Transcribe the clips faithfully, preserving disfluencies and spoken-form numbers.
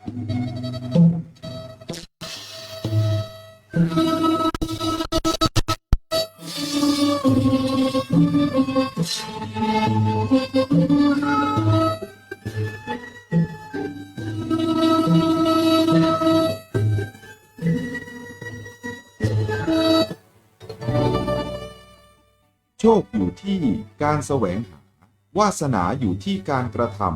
โชคอยู่ที่การแสวงหา วาสนาอยู่ที่การกระทำ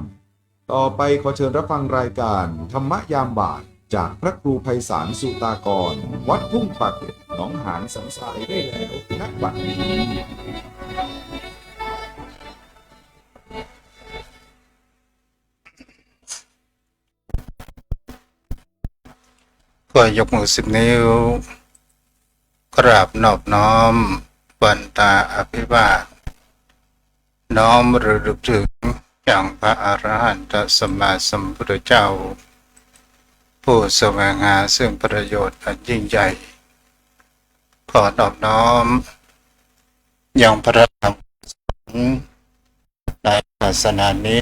ต่อไปขอเชิญรับฟังรายการธรรมะยามบ่าย จากพระครูไพศาลสุตากร วัดทุ่งปากเกร็ด หนองหานสันทรายได้แล้ว ณ บัดนี้ ก็ยกมือสิบนิ้ว กราบนอบน้อม วันตาอภิวาท น้อมระลึกถึงยังพระอรหันตสัมมาสัมพุทธเจ้า ผู้แสวงหาซึ่งประโยชน์อันยิ่งใหญ่ ขอนอบน้อม ยังพระธรรม ในศาสนานี้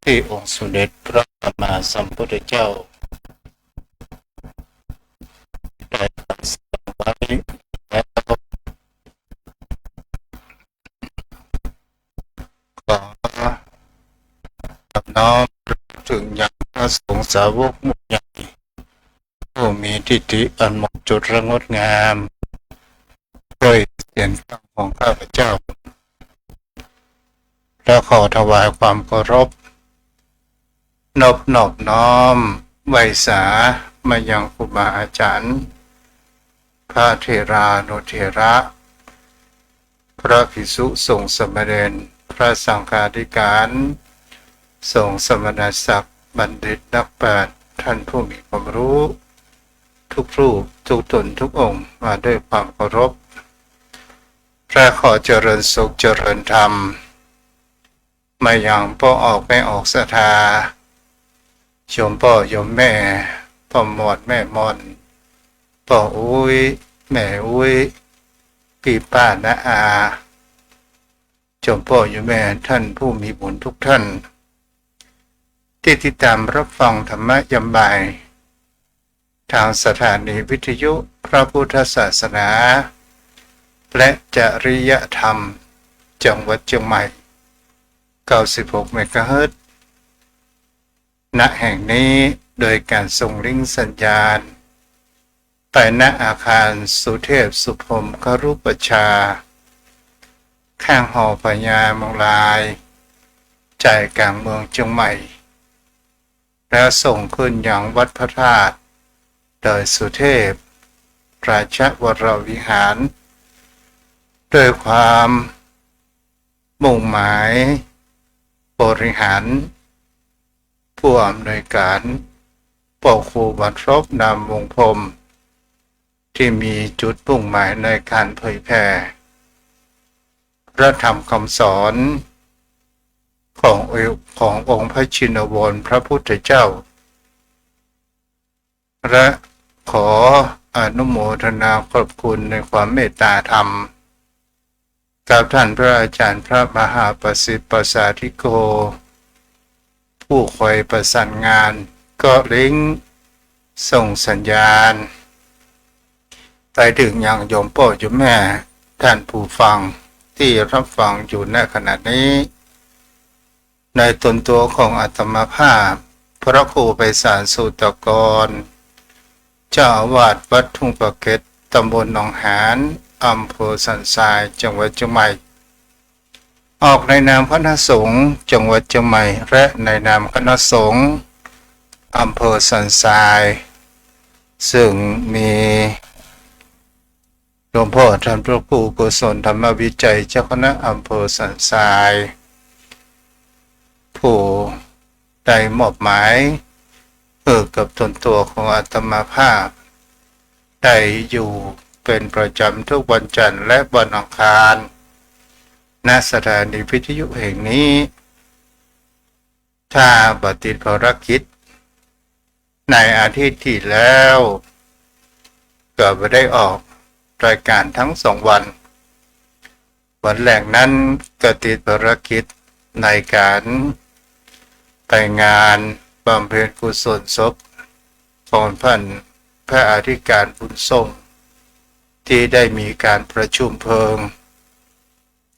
ที่องค์สมเด็จพระสัมมาสัมพุทธเจ้า ได้ตรัสไว้แล้ว ขอน้อมถึงยังพระสงฆ์สาวกหมู่ใหญ่ ผู้มีทิฏฐิอันหมดจดและงดงาม ด้วยเสียงธรรมของข้าพเจ้า และขอถวายความเคารพ นบนอบน้อมไหว้สามายังครูบาอาจารย์ พระเถรานุเถระ พระภิกษุสงฆ์สามเณร พระสังฆาธิการ สงฆ์สมณศักดิ์ บัณฑิตนักปราชญ์ ท่านผู้มีความรู้ ทุกรูป ทุกตน ทุกองค์ มาด้วยความเคารพ และขอเจริญสุขเจริญธรรม มายังป้อออกแม่ออกศรัทธา โยมป้อโยมแม่ ป้อหมอดแม่หมอน ป้ออุ๊ย แม่อุ๊ย ปี้ป้าน้าอา โยมป้อโยมแม่ ท่านผู้มีบุญทุกท่าน ที่ติดตามรับฟังธรรมะยามบ่าย ทางสถานีวิทยุพระพุทธศาสนา และจริยธรรม จังหวัดเชียงใหม่ เก้าสิบหกเมกะเฮิรตซ์ ณ แห่งนี้ โดยการส่งลิงก์สัญญาณ ไป ณ อาคารสุเทพสุพรหมครุปัชฌาย์ ข้างหอพญาเมืองลาย ใจกลางเมืองเชียงใหม่ แล้วส่งขึ้นยังวัดพระธาตุดอยสุเทพ ราชวรวิหาร ด้วยความมุ่งหมายบริหาร ผู้อำนวยการ ป้อครูวันทบ นามวงศ์พรหม ที่มีจุดมุ่งหมายในการเผยแผ่พระธรรมคำสอนขององค์ ขององค์พระชินวรพระพุทธเจ้า และขออนุโมทนาขอบคุณในความเมตตาธรรม กับท่านพระอาจารย์พระมหาประสิทธิ์ประสาทธิโก ผู้คอยประสานงาน ก็ลิงก์ส่งสัญญาณ ไปถึงยังโยมป้อโยมแม่ ท่านผู้ฟังที่รับฟังอยู่ในขณะนี้ ในตนตัวของอาตมาภาพ พระครูไพศาลสุตากร เจ้าอาวาสวัดทุ่งปากเกร็ด ตำบลหนองหาน อำเภอสันทราย จังหวัดเชียงใหม่ ออกในนามคณะสงฆ์จังหวัดเชียงใหม่ และในนามคณะสงฆ์อำเภอสันทราย ซึ่งมีหลวงพ่อท่านพระครูโกศลธรรมวิชัย เจ้าคณะอำเภอสันทราย ผู้ได้มอบหมายให้กับตนตัวของอาตมาภาพ ได้อยู่เป็นประจำทุกวันจันทร์และวันอังคาร ณ สถานีวิทยุแห่งนี้ ถ้าบ่ติดภารกิจ ในอาทิตย์ที่แล้ว ก็บ่ได้ออกรายการทั้งสองวัน วันแรกนั้นก็ติดภารกิจในการไปงานบำเพ็ญกุศลศพ ของต้านพระอธิการบุญส่ง ตี้ได้มีก๋านประชุมเพลิง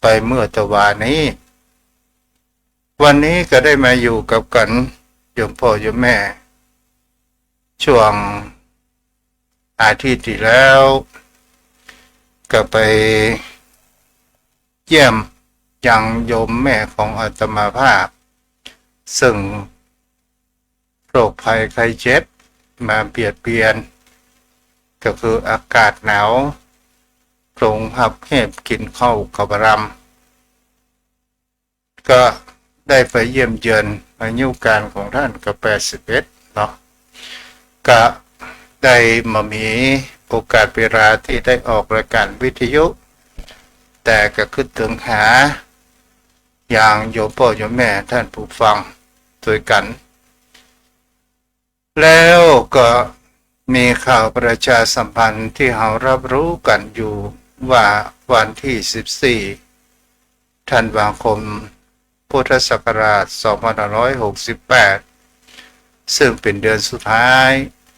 ไปเมื่อตะวานี้ วันนี้ก็ได้มาอยู่กับกั๋น โยมป้อโยมแม่ ช่วงอาทิตย์ตี้แล้ว ก็ไปเยี่ยมยังโยมแม่ของอาตมาภาพ ซึ่งโรคภัยไข้เจ็บมาเบียดเบียน ก็คืออากาศหนาว โผงหับแหบ กิ๋นข้าวก็บ่รำ ก็ได้ไปเยี่ยมเยือน อายุการของต้านก็แปดสิบเอ็ดเนาะ ก็ได้บ่มีโอกาสเวลาตี้ได้ออกรายการวิทยุ แต่ก็กึ๊ดเถิงหายังโยมป้อโยมแม่ต้านผู้ฟังตวยกั๋น แล้วก็มีข่าวประชาสัมพันธ์ตี้เฮาฮับฮู้กั๋นอยู่ว่าวันตี้สิบสี่ธันวาคม พุทธศักราชสองพันห้าร้อยหกสิบแปด ซึ่งเป๋นเดือนสุดท้าย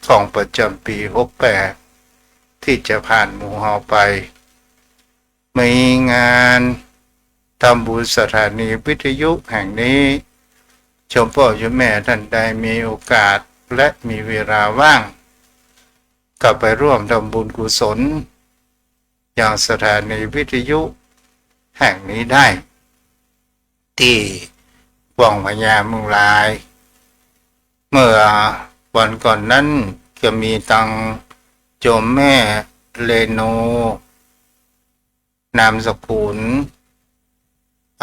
ของประจ๋ำปี๋หกแปด ตี้จะผ่านหมู่เฮาไป มีงานทำบุญสถานีวิทยุแห่งนี้ โยมป้อโยมแม่ต้านใดมีโอกาสและมีเวลาว่าง ก็ไปร่วมทำบุญกุศลยังสถานีวิทยุแห่งนี้ได้ ตี้วังพญาเมืองลาย เมื่อวันก่อนนั้นก็มีตังโยมแม่เรโน นามสกุล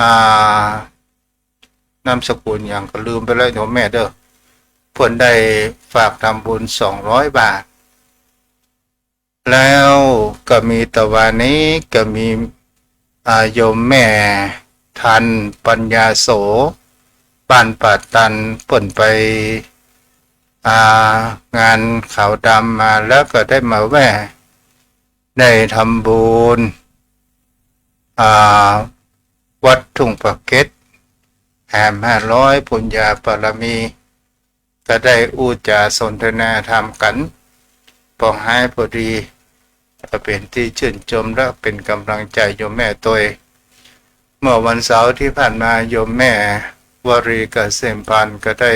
อ่า นามสกุลหยังก็ลืมไปแล้วโยมแม่เด้อ เปิ้นได้ฝากทำบุญสองร้อยบาท แล้วก็มีตะวานี้ก็มี อ่า โยมแม่ทันปัญญาโส บ้านป่าตัน เปิ้นไป อ่า งานขาวดำมา แล้วก็ได้มาแวะ ได้ทำบุญ อ่า วัดทุ่งปะเก็ด แหมห้าร้อยปุญญาบารมี ก็ได้อู้จ๋าสนทนาธรรมกั๋น ปองหายปอดี ก็เป๋นตี้จื้นจมและเป๋นก๋ำลังใจ๋โยมแม่ตวย เมื่อวันเสาร์ตี้ผ่านมาโยมแม่วรีเกษมพันธ์ก็ได้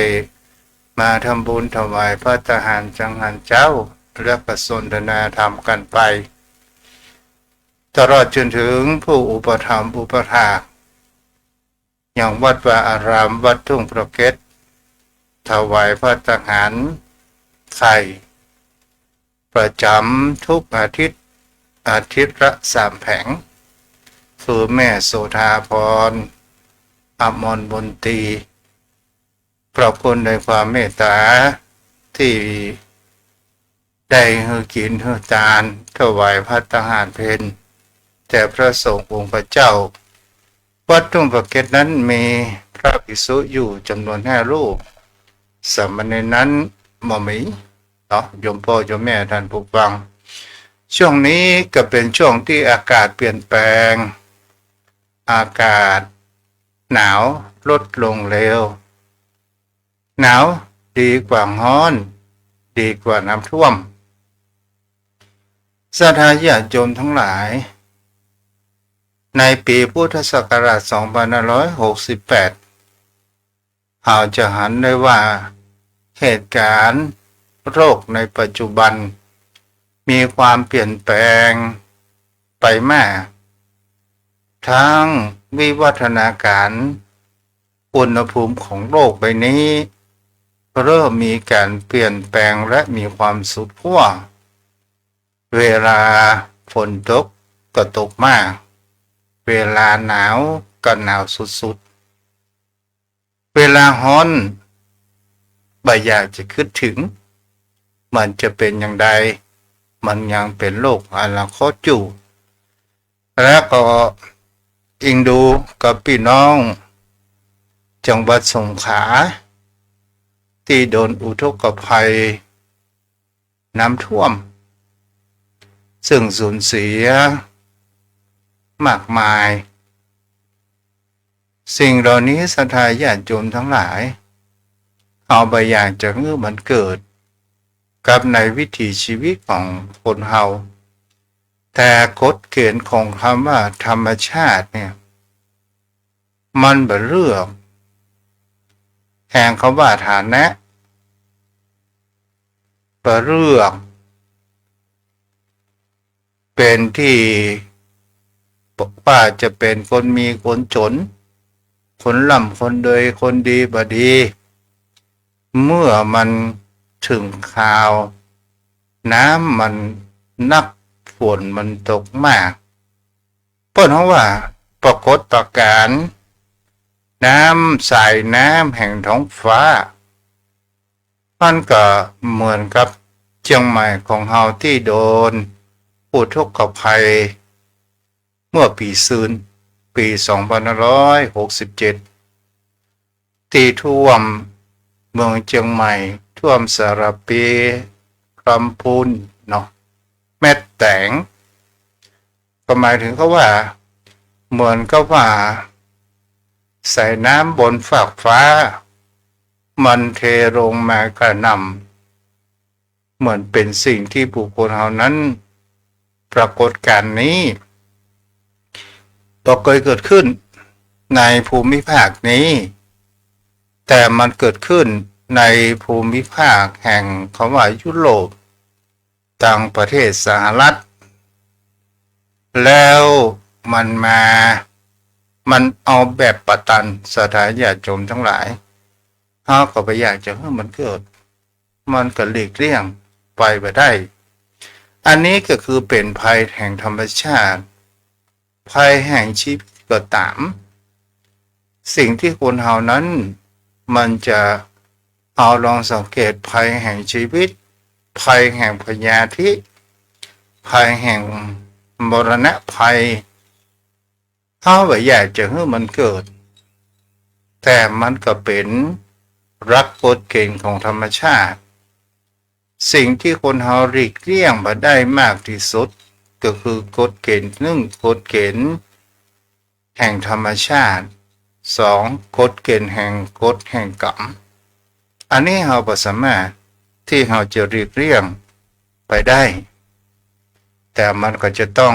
มาทำบุญถวายภัตตาหารจังหันเจ๊า และก็สนทนาธรรมกั๋นไป ตลอดจ๋นเถิงผู้อุปถัมภ์อุปถาก ยังวัดวาอารามวัดทุ่งปะเก็ด ถวายภัตตาหารไข่ ประจ๋ำทุกอาทิตย์ อาทิตย์ละสามแผง คือแม่โสธาพร อมรมนตรี พระคุณในความเมตตาตี้ได้หื้อกิ๋นหื้อตาน ถวายภัตตาหารเพลแด่พระสงฆ์องค์พระเจ้า วัดทุ่งปะเก็ดนั้นมีพระภิกษุอยู่จ๋ำนวนห้ารูป สามเณรนั้นบ่มีเนาะ โยมป้อโยมแม่ต้านผู้ฟัง ช่วงนี้ก็เป๋นช่วงตี้อากาศเปลี่ยนแปลง อากาศหนาวลดลงเร็ว หนาวดีกว่าฮ้อน ดีกว่าน้ำท่วม ศรัทธาญาติโยมตังหลาย ในปี๋พุทธศักราชสองพันห้าร้อยหกสิบแปด เฮาจะหันได้ว่าเหตุก๋ารณ์โลกในปัจจุบันมีความเปลี่ยนแปลงไปมาก ทั้งวิวัฒนาก๋าร อุณหภูมิของโลกใบนี้เริ่มมีก๋ารเปลี่ยนแปลงและมีความสุดขั้ว เวลาฝนตกก็ตกมาก เวลาหนาวก็หนาวสุดๆ เวลาฮ้อนบ่อยากจะกึ๊ดเถิง มันจะเป๋นอย่างใด มันยังเป๋นโลกอนาคตอยู่ และก็อิงดูกับปี้น้องจังหวัดสงขลา ตี้โดนอุทกภัยน้ำท่วม ซึ่งสูญเสียมากมาย สิ่งเหล่านี้ศรัทธาญาติโยมตังหลาย เฮาบ่อยากจะหื้อมันเกิด กับในวิถีชีวิตของคนเฮา แต่กฎเกณฑ์ของคำว่าธรรมชาติเนี่ย มันบ่เลือกแห่งคำว่าฐานะ บ่เลือก เป๋นตี้ว่าจะเป๋นคนมีคนจ๋น คนร่ำคนรวย คนดีบ่ดี เมื่อมันเถิงคราว น้ำมันนัก ฝนมันตกมาก เปิ้นฮ้องว่าปรากฏการณ์น้ำ สายน้ำแห่งท้องฟ้า มันก็เหมือนกับเจียงใหม่ของเฮาตี้โดนอุทกภัยเมื่อปี๋ซืน ปี๋สองพันห้าร้อยหกสิบเจ็ด ตี้ท่วมเมืองเจียงใหม่ ท่วมสระเปีย ลำพูนเนาะ แม่แตง ก็หมายถึงกับว่า เหมือนกับว่า สายน้ำบนฟากฟ้า มันเทลงมากระหน่ำ เหมือนเป๋นสิ่งตี้บุคคลเฮานั้น ปรากฏการณ์นี้บ่เกยเกิดขึ้นในภูมิภาคนี้ แต่มันเกิดขึ้นในภูมิภาคแห่งคำว่ายุโรป ตางประเทศสหรัฐ แล้วมันมา มันเอาแบบปะตัน ศรัทธาญาติโยมตังหลาย เฮาก็บ่อยากจะหื้อมันเกิด มันก็หลีกเลี่ยงไปบ่ได้ อันนี้ก็คือเป๋นภัยแห่งธรรมชาติ ภัยแห่งชีวิตก็ต๋าม สิ่งตี้คนเฮานั้น มันจะเอาลองสังเกตภัยแห่งชีวิต ภัยแห่งพยาธิ ภัยแห่งมรณะภัย เฮาบ่อยากจะหื้อมันเกิด แต่มันก็เป๋นหลักกฎเกณฑ์ของธรรมชาติ สิ่งตี้คนเฮาหลีกเลี่ยงบ่ได้มากตี้สุด ก็คือกฎเกณฑ์นึ่ง กฎเกณฑ์แห่งธรรมชาติ สอง กฎเกณฑ์แห่งกฎแห่งกรรม อันนี้เฮาบ่สามารถตี้เฮาจะหลีกเลี่ยงไปได้ แต่มันก็จะต้อง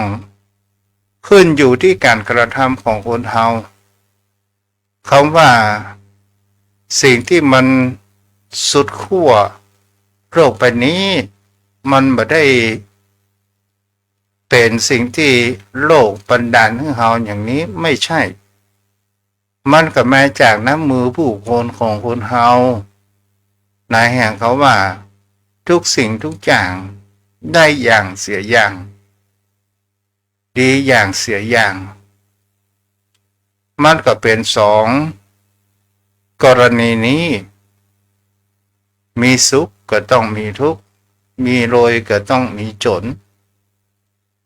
ขึ้นอยู่ตี้ก๋านกระทำของคนเฮา คำว่าสิ่งตี้มันสุดขั้วโลกใบนี้ มันบ่ได้เป๋นสิ่งตี้โลกบันดาลหื้อเฮาอย่างนี้ ไม่ใช่ มันก็มาจากน้ำมือผู้คนของคนเฮา ในแห่งคำว่า ทุกสิ่งทุกอย่างได้อย่างเสียอย่าง ดีอย่างเสียอย่าง มันก็เป๋นสองกรณีนี้ มีสุขก็ต้องมีทุกข์ มีรวยก็ต้องมีจ๋น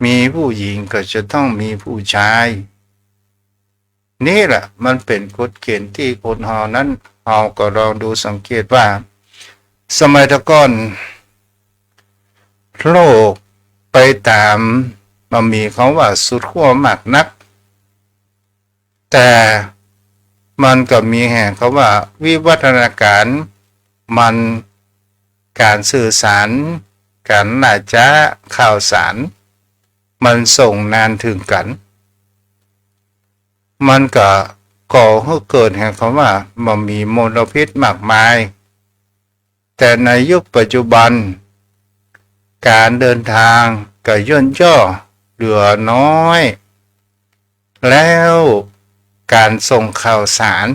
มีผู้หญิงก็จะต้องมีผู้ชาย นี่แหละมันเป๋นกฎเกณฑ์ตี้คนเฮานั้น เฮาก็ลองดูสังเกตว่า สมัยแต่ก่อน โลกไปต๋าม บ่มีคำว่าสุดขั้วมากนัก แต่มันก็มีแห่งคำว่าวิวัฒนาการ มันก๋านสื่อสาร ก๋านล่าจ๊า ข่าวสาร มันส่งนานเถิงกั๋น มันก็ก่อหื้อเกิดแห่งคำว่าบ่มีมลพิษมากมาย แต่ในยุคปัจจุบัน ก๋านเดินตางก็ย่นย่อเหลือน้อย แล้วก๋านส่งข่าวสาร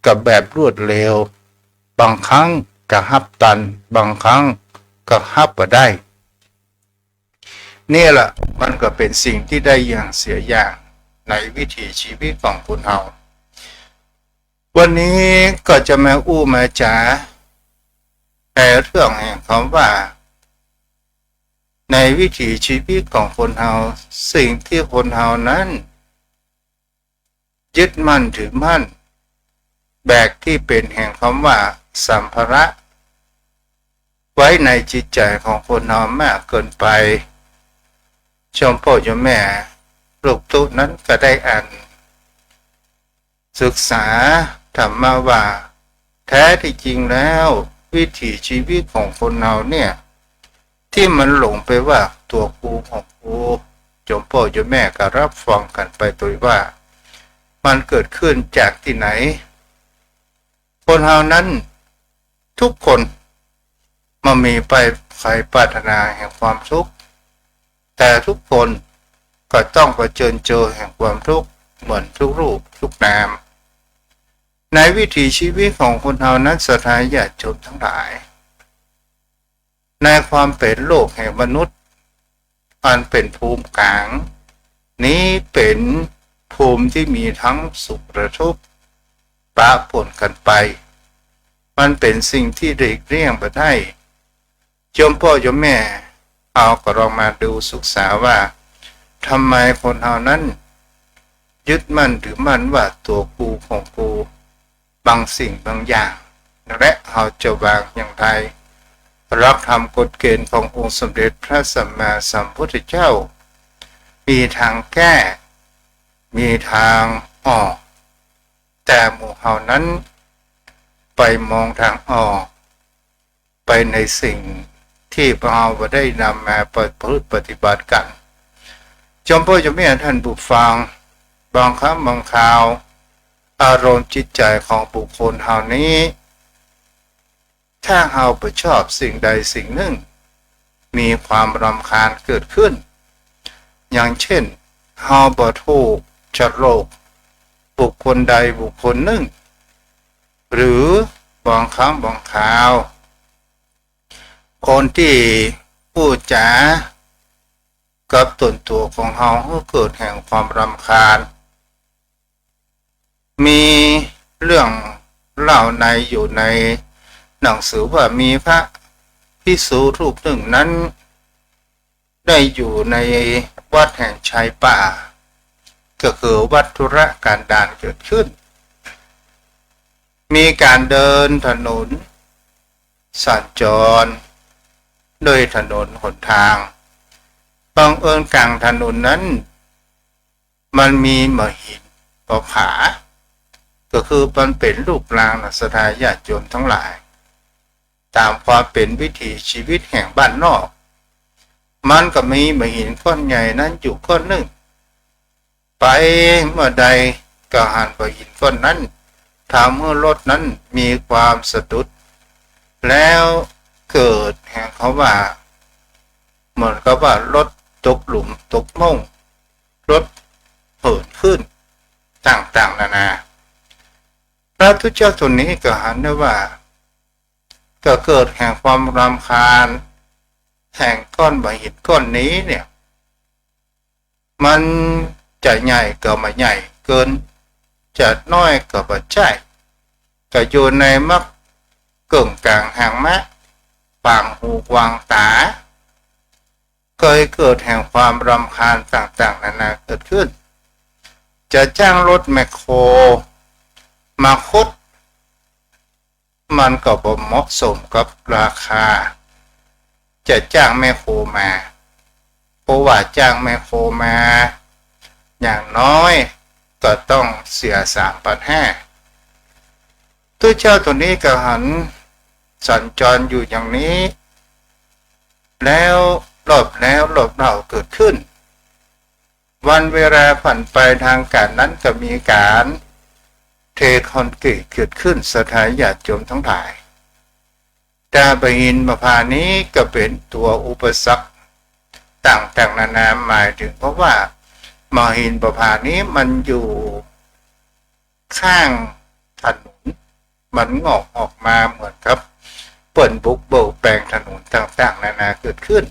ก็แบบรวดเร็ว บางครั้งก็ฮับตัน บางครั้งก็ฮับบ่ได้ นี่แหละมันก็เป๋นสิ่งตี้ได้อย่างเสียอย่างในวิถีชีวิตของคนเฮา วันนี้ก็จะมาอู้มาจ๋าในเรื่องแห่งคำว่า ในวิถีชีวิตของคนเฮา สิ่งตี้คนเฮานั้น ยึดมั่นถือมั่น แบกตี้เป๋นแห่งคำว่าสัมภาระ ไว้ในจิตใจ๋ของคนเฮามากเกินไป โยมป้อโยมแม่ ลูกตุ๊นั้นก็ได้อ่านศึกษาธรรมะว่า แท้ที่จริงแล้ววิถีชีวิตของคนเฮาเนี่ย ตี้มันหลงไปว่าตั๋วกูของกู โยมป้อโยมแม่ก็รับฟังกั๋นไปโดยว่า มันเกิดขึ้นจากตี้ไหน คนเฮานั้น ทุกคนบ่มีใผปรารถนาแห่งความทุกข์ แต่ทุกคนก็ต้องเผชิญเจอแห่งความทุกข์เหมือนทุกรูปทุกนาม ในวิถีชีวิตของคนเฮานั้น ศรัทธาญาติโยมทั้งหลาย ในความเป๋นโลกแห่งมนุษย์ อันเป๋นภูมิก๋าง นี้เป๋นภูมิตี้มีตึงสุขและทุกข์ปะปนกั๋นไป มันเป๋นสิ่งตี้หลีกเลี่ยงบ่ได้ โยมป้อโยมแม่ เฮาก็ลองมาดูศึกษาว่า ทำไมคนเฮานั้น ยึดมั่นถือมั่นว่าตั๋วกูของกู บางสิ่งบางอย่าง และเฮาจะวางอย่างไร หลักธรรมกฎเกณฑ์ขององค์สมเด็จพระสัมมาสัมพุทธเจ้า มีทางแก้ มีทางออก แต่หมู่เฮานั้น ไปมองทางออก ไปในสิ่งตี้เฮาบ่ได้นำมาประพฤติปฏิบัติกั๋น โยมป้อโยมแม่ท่านผู้ฟัง บางครั้งบางคราว อารมณ์จิตใจ๋ของบุคคลเฮานี้ ถ้าเฮาบ่ชอบสิ่งใดสิ่งนึ่ง มีความรำคาญเกิดขึ้น อย่างเช่น เฮาบ่ถูกจริตบุคคลใดบุคคลนึ่ง หรือบางครั้งบางคราว คนตี้พูดจ๋ากับตนตั๋วของเฮา หื้อเกิดแห่งความรำคาญ มีเรื่องเล่าใน อยู่ในหนังสือว่ามีพระภิกษุรูปนึ่งนั้น ได้อยู่ในวัดแห่งชายป่า ก็คือวัดทุรกันดารเกิดขึ้น มีก๋านเดินถนนสัญจร โดยถนนหนตาง บังเอิญก๋างถนนนั้น มันมีบ่าหินบ่าผา ก็คือมันเป๋นลูกรังนะ ศรัทธาญาติโยมทั้งหลาย ต๋ามความเป๋นวิถีชีวิตแห่งบ้านนอก มันก็มีบ่าหินก้อนใหญ่นั้นอยู่ก้อนนึ่ง ไปเมื่อใดก็หันบ่าหินก้อนนั้น ทำหื้อรถนั้นมีความสะดุด แล้วเกิดแห่งเขาว่า เหมือนกับว่ารถตกหลุมตกม่อง รถเหินขึ้น ต่างๆ นานา พระพุทธเจ้าต๋นนี้ก็หันได้ว่า ก็เกิดแห่งความรำคาญ แห่งก้อนบ่าหินก้อนนี้เนี่ย มันจะใหญ่ก็บ่ใหญ่เกิน จะน้อยก็บ่ใจ้ ก็อยู่ในมักเกิ่งก๋างหางมะ ขวางหูขวางต๋า ก็เกิดแห่งความรำคาญต่างๆ นานาเกิดขึ้น จะจ้างรถแมคโครมาขุด มันก็บ่เหมาะสมกับราคา จะจ้างแมคโครมา เพราะว่าจ้างแมคโครมา อย่างน้อยก็ต้องเสียสามปันห้า พุทธเจ้าต๋นนี้ก็หันสัญจรอยู่อย่างนี้ แล้วรอบแล้วรอบเล่าเกิดขึ้น วันเวลาผ่านไป ทางก๋านนั้นก็มีก๋านเทคอนกรีตเกิดขึ้น ศรัทธาญาติโยมทั้งหลาย แต่บ่าหินบ่าผานี้ก็เป๋นตั๋วอุปสรรคต่างๆ นานา หมายถึงเพราะว่าบ่าหินบ่าผานี้มันอยู่ข้างถนน มันงอกออกมาเหมือนกับเปิ้นบุกเบิกแปลงถนนต่างๆ นานาเกิดขึ้น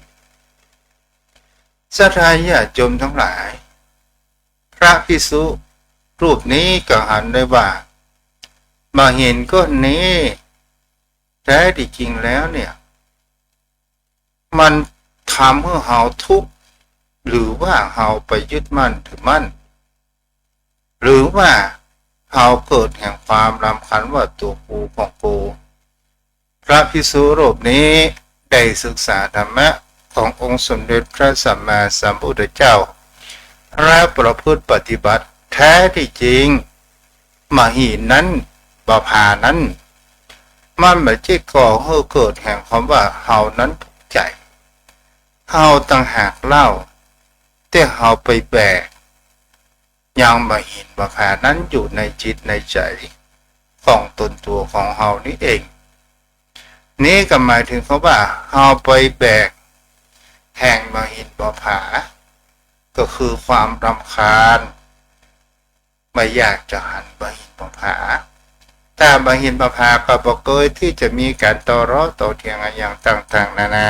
ศรัทธาญาติโยมทั้งหลาย พระภิกษุรูปนี้ก็หันได้ว่า บ่าหินก้อนนี้ แท้ที่จริงแล้วเนี่ย มันทำหื้อเฮาทุกข์ หรือว่าเฮาไปยึดมั่นถือมั่น หรือว่าเฮาเกิดแห่งความรำคาญว่าตั๋วกูของกู พระภิกษุรูปนี้ได้ศึกษาธรรมะขององค์สมเด็จพระสัมมาสัมพุทธเจ้า และประพฤติปฏิบัติ แท้ที่จริง บ่าหินนั้น บ่าผานั้น มันบ่ใจ้ก่อหื้อเกิดแห่งความว่าเฮานั้นทุกข์ใจ๋ เฮาต่างหากเล่า ตี้เฮาไปแบก ยังบ่าหินบ่าผานั้นอยู่ในจิตในใจ๋ของตนตั๋วของเฮานี้เอง นี้ก็หมายถึงกำว่า เฮาไปแบกแห่งบ่าหินบ่าผา ก็คือความรำคาญ บ่อยากจะหันบ่าหินบ่าผา ถ้าบ่าหินบ่าผาก็บ่เกยตี้จะมีก๋านต่อเร้อต่อเถียงอะหยังต่างๆ นานา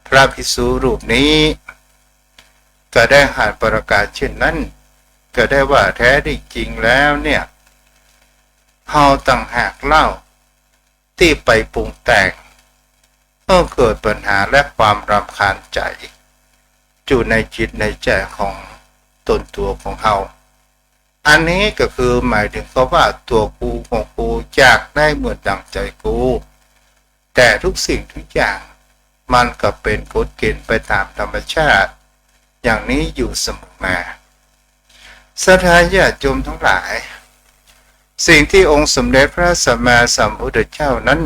พระภิกษุรูปนี้ ก็ได้หันประก๋านเช่นนั้น ก็ได้ว่าแท้จริงแล้วเนี่ย เฮาต่างหากเล่า ตี้ไปปรุงแต่ง ก็เกิดปัญหาและความรำคาญใจ๋ อยู่ในจิตในใจ๋ของตนตั๋วของเฮา อันนี้ก็คือหมายถึงกำว่าตั๋วกูของกูอยากได้เหมือนดั่งใจ๋กู แต่ทุกสิ่งทุกอย่างมันก็เป๋นกฎเก๋ณฑ์ไปต๋ามธรรมชาติ อย่างนี้อยู่เสมอมา ศรัทธาญาติโยมทั้งหลาย สิ่งตี้องค์สมเด็จพระสัมมาสัมพุทธเจ้านั้น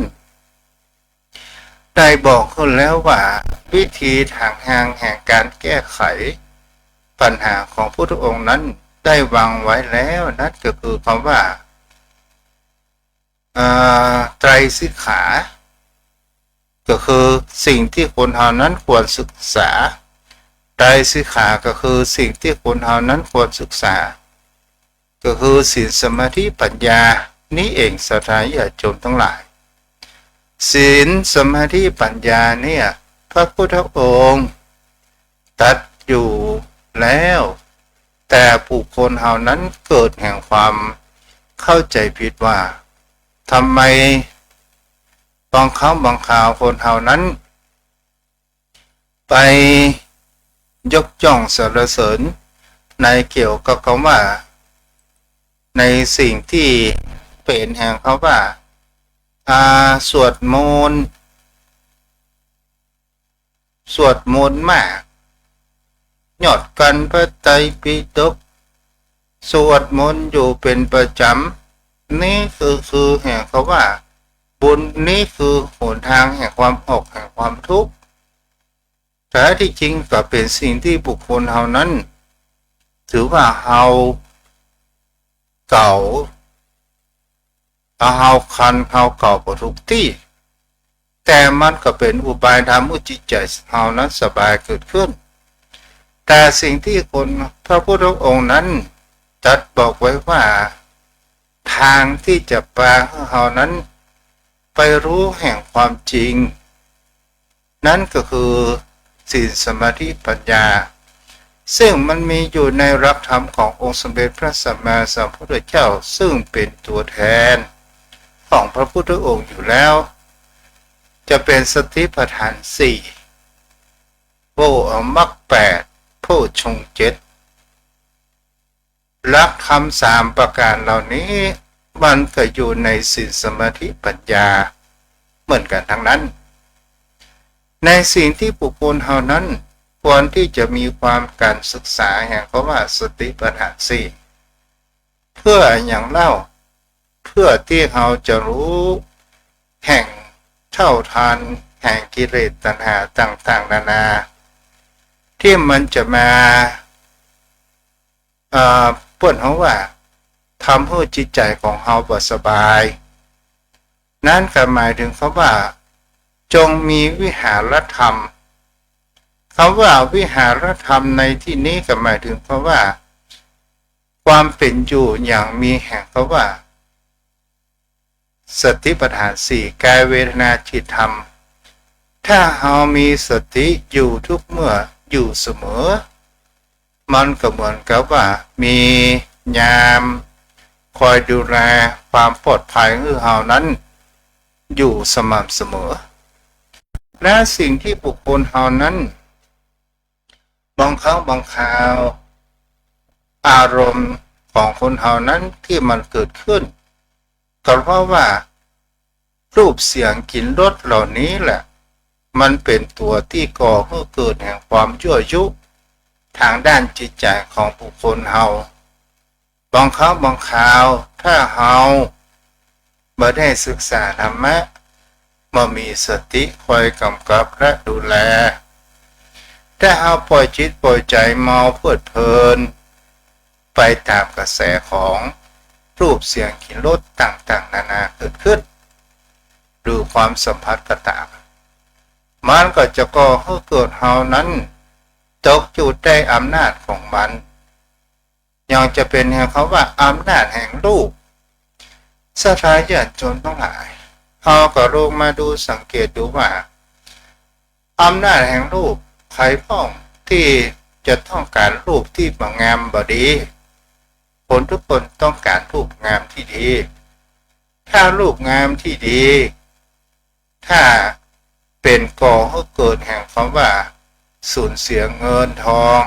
ได้บอกขึ้นแล้วว่าวิธีทางแห่งก๋านแก้ไขปัญหาของพุทธองค์นั้นได้วางไว้แล้ว นั้นก็คือกำว่า อ่า ไตรสิกขา ก็คือสิ่งตี้คนเฮานั้นควรศึกษา ไตรสิกขาก็คือสิ่งตี้คนเฮานั้นควรศึกษา ก็คือศีล สมาธิ ปัญญา นี้เอง ศรัทธาญาติโยมทั้งหลาย ศีล สมาธิ ปัญญาเนี่ย พระพุทธองค์ตรัสอยู่แล้ว แต่บุคคลเฮานั้นเกิดแห่งความเข้าใจ๋ผิดว่า ทำไมบางครั้งบางคราวคนเฮานั้น ไปยกย่องสรรเสริญในเกี่ยวกับกำว่า ในสิ่งตี้เป๋นแห่งกำว่า อ่า สวดมนต์ สวดมนต์มาก ยอดกัณฑ์พระไตรปิฎก สวดมนต์อยู่เป๋นประจ๋ำ นี้คือ คือแห่งกำว่า บุญ นี้คือหนทางแห่งความออกแห่งความทุกข์ แต่ตี้จริงก็เป๋นสิ่งตี้บุคคลเฮานั้น ถือว่าเฮาเก๋า เฮาคันเฮาเก๋าบ่ถูกตี้ แต่มันก็เป๋นอุบายทำหื้อจิตใจ๋เฮานั้นสบายเกิดขึ้น แต่สิ่งตี้คนพระพุทธองค์นั้นตรัสบอกไว้ว่า ทางตี้จะปาหื้อเฮานั้นไปฮู้แห่งความจริง นั้นก็คือศีล สมาธิ ปัญญา ซึ่งมันมีอยู่ในหลักธรรมขององค์สมเด็จพระสัมมาสัมพุทธเจ้า ซึ่งเป๋นตั๋วแทนของพระพุทธองค์อยู่แล้ว จะเป๋นสติปัฏฐานสี่ โพ เอ่อ มรรคแปด โพชฌงค์เจ็ด หลักธรรมสามประก๋านเหล่านี้ มันก็อยู่ในศีล สมาธิ ปัญญาเหมือนกั๋นตังนั้น ในสิ่งตี้บุคคลเฮานั้นควรตี้จะมีความก๋านศึกษาแห่งกำว่าสติปัฏฐานสี่ เปื้ออะหยังเล่า เปื้อตี้เฮาจะฮู้แห่งเท่าทานแห่งกิเลสตัณหาต่างๆ นานา ตี้มันจะมา อ่า เปิ้นฮ้องว่า ทำหื้อจิตใจ๋ของเฮาบ่สบาย นั้นก็หมายถึงกำว่า จงมีวิหารธรรม กำว่าวิหารธรรมในตี้นี้ก็หมายถึงกำว่า ความเป๋นอยู่อย่างมีแห่งกำว่า สติปัฏฐานสี่ กาย เวทนา จิต ธรรม ถ้าเฮามีสติอยู่ทุกเมื่ออยู่เสมอ มันก็เหมือนกับว่ามียามคอยดูแลความปลอดภัยหื้อเฮานั้นอยู่สม่ำเสมอ และสิ่งตี้บุคคลเฮานั้น บางครั้งบางคราว อารมณ์ของคนเฮานั้นตี้มันเกิดขึ้น ก็เพราะว่า รูป เสียง กลิ่น รส เหล่านี้แหละ มันเป๋นตั๋วตี้ก่อหื้อเกิดแห่งความยั่วยุทางด้านจิตใจ๋ของบุคคลเฮา บางครั้งบางคราว ถ้าเฮาบ่ได้ศึกษาธรรมะ บ่มีสติคอยก๋ำกับและดูแล ถ้าเฮาป่อยจิตป่อยใจ๋เมาเพลิดเพลินไปต๋ามกระแสของรูปเสียงกลิ่นรสต่างๆ นานาเกิดขึ้น หรือความสัมผัสก็ต๋าม มันก็จะก่อหื้อเกิดเฮานั้นตกอยู่ใต้อำนาจของมัน ยังจะเป๋นแห่งคำว่าอำนาจแห่งรูป ศรัทธาญาติโยมตังหลาย เฮาก็ลองมาดูสังเกตดูว่า อำนาจแห่งรูป ใผพ่องตี้จะต้องก๋านรูปตี้บ่งามบ่ดี คนกู้คนต้องก๋านรูปงามตี้ดี ถ้ารูปงามตี้ดี ถ้าเป๋นก่อหื้อเกิดแห่งคำว่าสูญเสียเงินทอง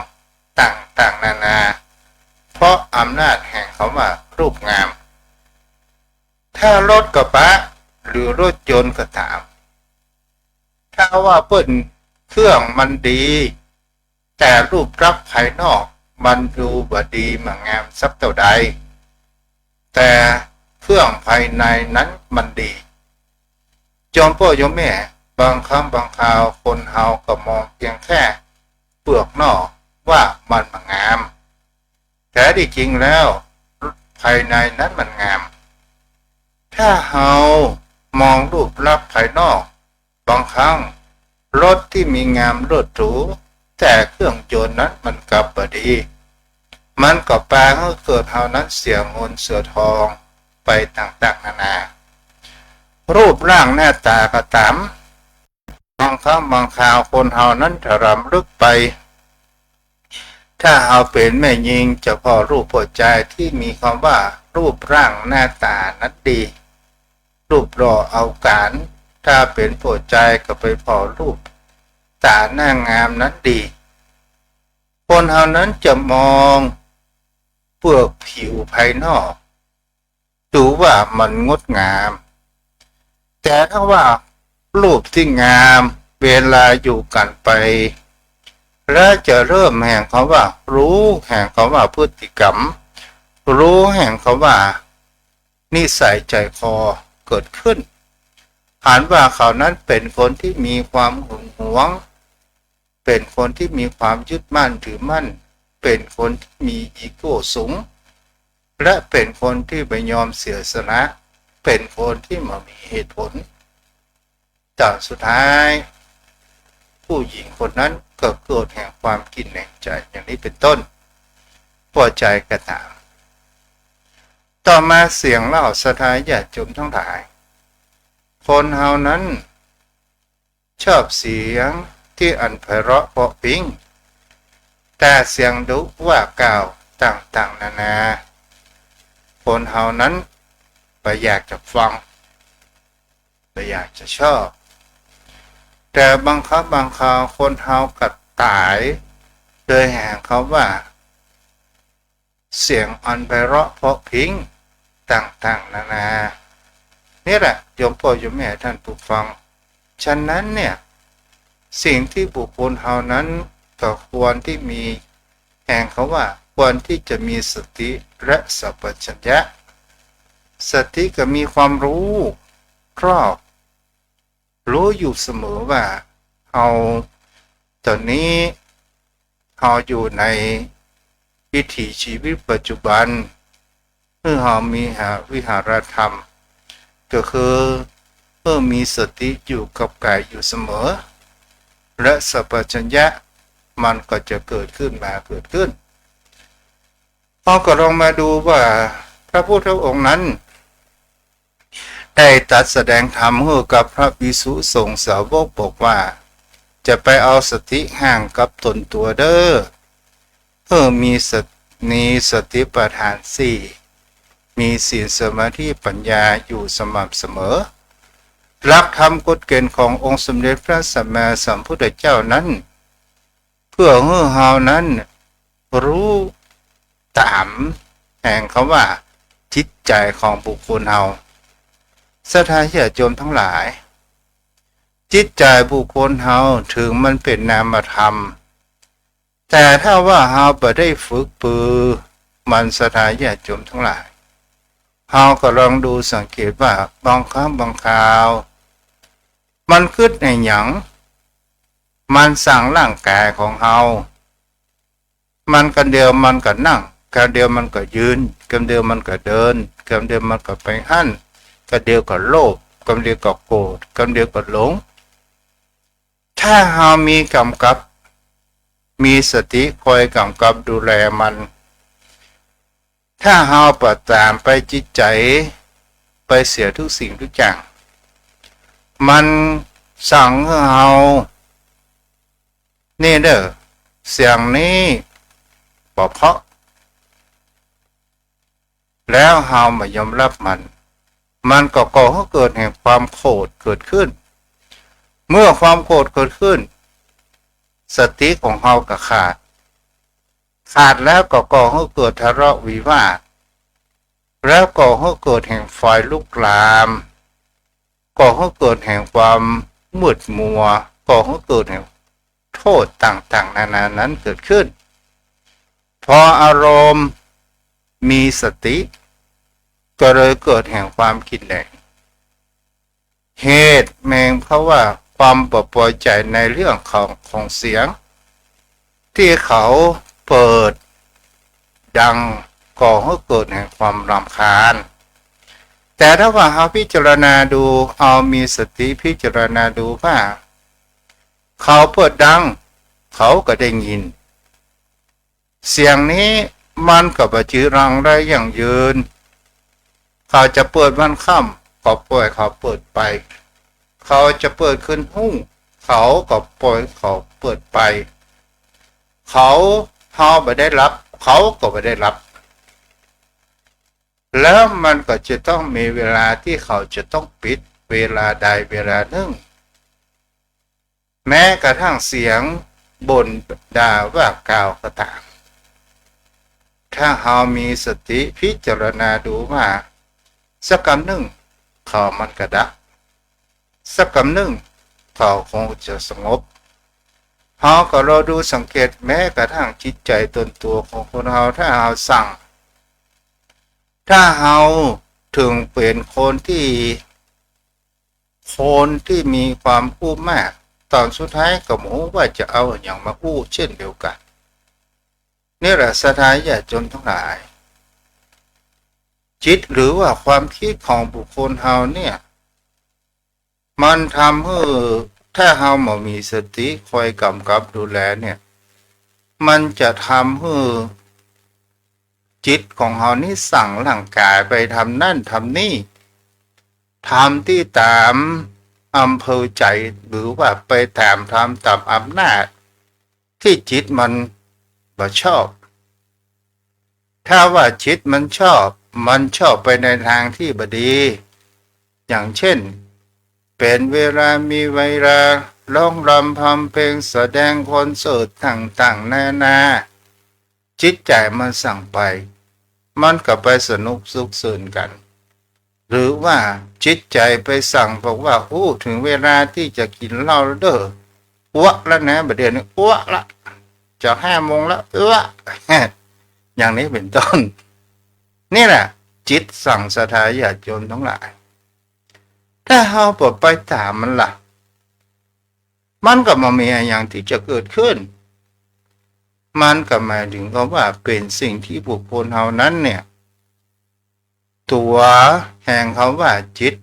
ต่างๆ นานา เพราะอำนาจแห่งคำว่ารูปงาม ถ้ารถกระบะหรือรถยนต์ก็ต๋าม ถ้าว่าเปิ้นเครื่องมันดี แต่รูปลักษณ์ภายนอกมันดูบ่ดีบ่งามสักเต้าใด แต่เครื่องภายในนั้นมันดี โยมป้อโยมแม่ บางครั้งบางคราวคนเฮาก็มองเพียงแค่เปลือกนอกว่ามันบ่งาม แต่ตี้จริงแล้วภายในนั้นมันงาม ถ้าเฮามองรูปลักษณ์ภายนอก บางครั้งรถตี้มีงามเลิศหรู แต่เครื่องยนต์นั้นมันกลับบ่ดี มันก็ปาหื้อเกิดเฮานั้นเสียเงินเสียทองไปต่างๆ นานา รูปร่างหน้าต๋าก็ต๋าม บางครั้งบางคราวคนเฮานั้นถ้าลำลึกไป ถ้าเฮาเป๋นแม่ญิงจะผ่อรูปผ่อจายตี้มีคำว่ารูปร่างหน้าต๋านั้นดี รูปหล่อเอาก๋าน ถ้าเป๋นผ่อจายก็ไปผ่อรูปต๋าหน้างามนั้นดี คนเฮานั้นจะมองเปลือกผิวภายนอก ดูว่ามันงดงาม แต่ถ้าว่ารูปตี้งาม เวลาอยู่กั๋นไป แล้วจะเริ่มแห่งคำว่าฮู้ แห่งคำว่าพฤติกรรม ฮู้แห่งคำว่านิสัยใจ๋คอเกิดขึ้น หันว่าเขานั้นเป๋นคนตี้มีความหึงหวง เป๋นคนตี้มีความยึดมั่นถือมั่น เป๋นคนตี้มีอีโก้สูง และเป๋นคนตี้บ่ยอมเสียสละ เป๋นคนตี้บ่มีเหตุผล ต๋อนสุดท้าย ผู้หญิงคนนั้นก็เกิดแห่งความกินแหนงใจ๋ อย่างนี้เป๋นต้น ผ่อจายก็ต๋าม ต่อมาเสียงเล่าศรัทธาญาติโยมตังหลาย คนเฮานั้น ชอบเสียงตี้อันไพเราะเพราะพริ้ง แต่เสียงดุว่ากล่าวต่างๆ นานา คนเฮานั้นบ่อยากจะฟัง บ่อยากจะชอบ แต่บางครั้งบางคราวคนเฮาก็ต๋าย โดยแห่งคำว่า เสียงอันไพเราะเพราะพริ้งต่างๆ นานา นี่แหละโยมป้อโยมแม่ท่านผู้ฟัง ฉะนั้นเนี่ย สิ่งตี้บุคคลเฮานั้นก็ควรตี้มี แห่งคำว่าควรตี้จะมีสติและสัมปชัญญะ สติก็มีความฮู้รอบ ฮู้อยู่เสมอว่าเฮา ต๋อนนี้เฮาอยู่ในวิถีชีวิตปัจจุบัน หื้อเฮามีหาวิหารธรรม ก็คือหื้อมีสติอยู่กับก๋ายอยู่เสมอ และสัมปชัญญะมันก็จะเกิดขึ้นมาเกิดขึ้น เฮาก็ลองมาดูว่าพระพุทธองค์นั้น ได้ตรัสแสดงธรรมหื้อกับพระภิกษุสงฆ์สาวกบอกว่า จะไปเอาสติห้างกับต๋นตั๋วเด้อ หื้อมีสติ มีสติปัฏฐานสี่ มีศีลสมาธิปัญญาอยู่สม่ำเสมอ หลักธรรมกฎเกณฑ์ขององค์สมเด็จพระสัมมาสัมพุทธเจ้านั้น เปื้อหื้อเฮานั้นฮู้ต๋ามแห่งคำว่าจิตใจ๋ของบุคคลเฮา ศรัทธาญาติโยมตังหลาย จิตใจ๋บุคคลเฮาเถิงมันเป๋นนามธรรม แต่ถ้าว่าเฮาบ่ได้ฝึกปือมัน ศรัทธาญาติโยมตังหลาย เฮาก็ลองดูสังเกตว่าบางครั้งบางคราว มันกึ๊ดอะหยัง มันสั่งร่างก๋ายของเฮา มันกำเดียวมันก็นั่ง กำเดียวมันก็ยืน กำเดียวมันก็เดิน กำเดียวมันก็ไปอั้น กำเดียวก็โลภ กำเดียวก็โกรธ กำเดียวก็หลง ถ้าเฮามีก๋ำกับ มีสติคอยก๋ำกับดูแลมัน ถ้าเฮาปล่อยต๋ามไป จิตใจ๋ไปเสียทุกสิ่งทุกอย่าง มันสั่งหื้อเฮา นี่เน่อ เสียงนี้บ่เพราะ แล้วเฮาบ่ยอมฮับมัน มันก็ก่อหื้อเกิดแห่งความโขดเกิดขึ้น เมื่อความโขดเกิดขึ้น สติของเฮาก็ขาด ขาดแล้วก็ก่อหื้อเกิดทะเลาะวิวาท แล้วก่อหื้อเกิดแห่งไฟลุกลาม ก่อหื้อเกิดแห่งความมืดมัว ก่อหื้อเกิดแห่งโทษต่างๆ นานานั้นเกิดขึ้น พออารมณ์มีสติ ก็เลยเกิดแห่งความกิเลส เหตุแม่งเพราะว่าความบ่ปอใจ๋ในเรื่องของ ของเสียง ตี้เขาเปิดดังก่อหื้อเกิดแห่งความรำคาญ แต่ถ้าว่าเฮาพิจารณาดู เฮามีสติพิจารณาดูว่า เขาเปิดดัง เขาก็ได้ยิน เสียงนี้มันก็บ่จื้อรังได้ยั่งยืน เขาจะเปิดวันค่ำ ก็ปล่อยเขาเปิดไป เขาจะเปิดคืนฮุ่ง เขาก็ปล่อยเขาเปิดไป เขา เฮาบ่ได้หลับ เขาก็บ่ได้หลับ แล้วมันก็จะต้องมีเวลาตี้เขาจะต้องปิด เวลาใดเวลานึ่ง แม้กระทั่งเสียงบ่นด่าว่ากล่าวก็ต๋าม ถ้าเฮามีสติพิจารณาดูว่า สักกำนึ่งเขามันก็ดับ สักกำนึ่งเขาคงจะสงบ เฮาก็ลองดูสังเกต แม้กระทั่งจิตใจ๋ตนตั๋วของคนเฮา ถ้าเฮาสั่ง ถ้าเฮาเถิงเป๋นคนตี้ คนตี้มีความอู้มาก ต๋อนสุดท้ายก็บ่ฮู้ว่าจะเอาอะหยังมาอู้เช่นเดียวกั๋น นี่แหละศรัทธาญาติโยมตังหลาย จิตหรือว่าความกึ๊ดของบุคคลเฮาเนี่ย มันทำหื้อ ถ้าเฮาบ่มีสติคอยก๋ำกับดูแลเนี่ย มันจะทำหื้อจิตของเฮานี่สั่งร่างก๋ายไปทำนั่นทำนี่ ทำตี้ต๋ามอำเภอใจ๋ หรือว่าไปต๋ามทำต๋ามอำนาจตี้จิตมันบ่ชอบ ถ้าว่าจิตมันชอบ มันชอบไปในตางตี้บ่ดี อย่างเช่น เป๋นเวลามีเวลาร้องรำทำเพลง แสดงคอนเสิร์ตต่างๆ นานา จิตใจ๋มันสั่งไป มันก็ไปสนุกสุขสันต์กั๋น หรือว่าจิตใจ๋ไปสั่งบอกว่า อู้ เถิงเวลาตี้จะกิ๋นเหล้าแล้วเน่อ อั้วแล้วนะ บ่าเดี่ยวนี้อั้วละ จะห้าโมงแล้ว อั้ว อย่างนี้เป๋นต้น นี่แหละจิตสั่งศรัทธาญาติโยมตังหลาย ถ้าเฮาบ่ไปต๋ามมันล่ะ มันก็บ่มีอะหยังตี้จะเกิดขึ้น มันก็หมายเถิงกับว่าเป๋นสิ่งตี้บุคคลเฮานั้นเนี่ย ตั๋วแห่งกำว่าจิต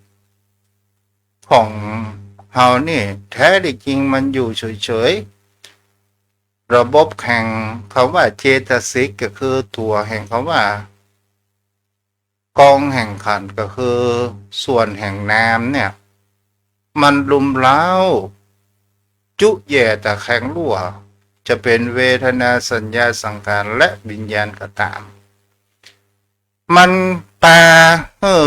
ของเฮานี่ แท้จริงมันอยู่เฉยๆ ระบบแห่งกำว่าเจตสิก ก็คือตั๋วแห่งกำว่า ก๋องแห่งขันธ์ ก็คือส่วนแห่งนามเนี่ย มันรุมเร้า จุแย่ตะแคงลั่ว จะเป๋นเวทนา สัญญา สังขาร และวิญญาณก็ต๋าม มันปาหื้อ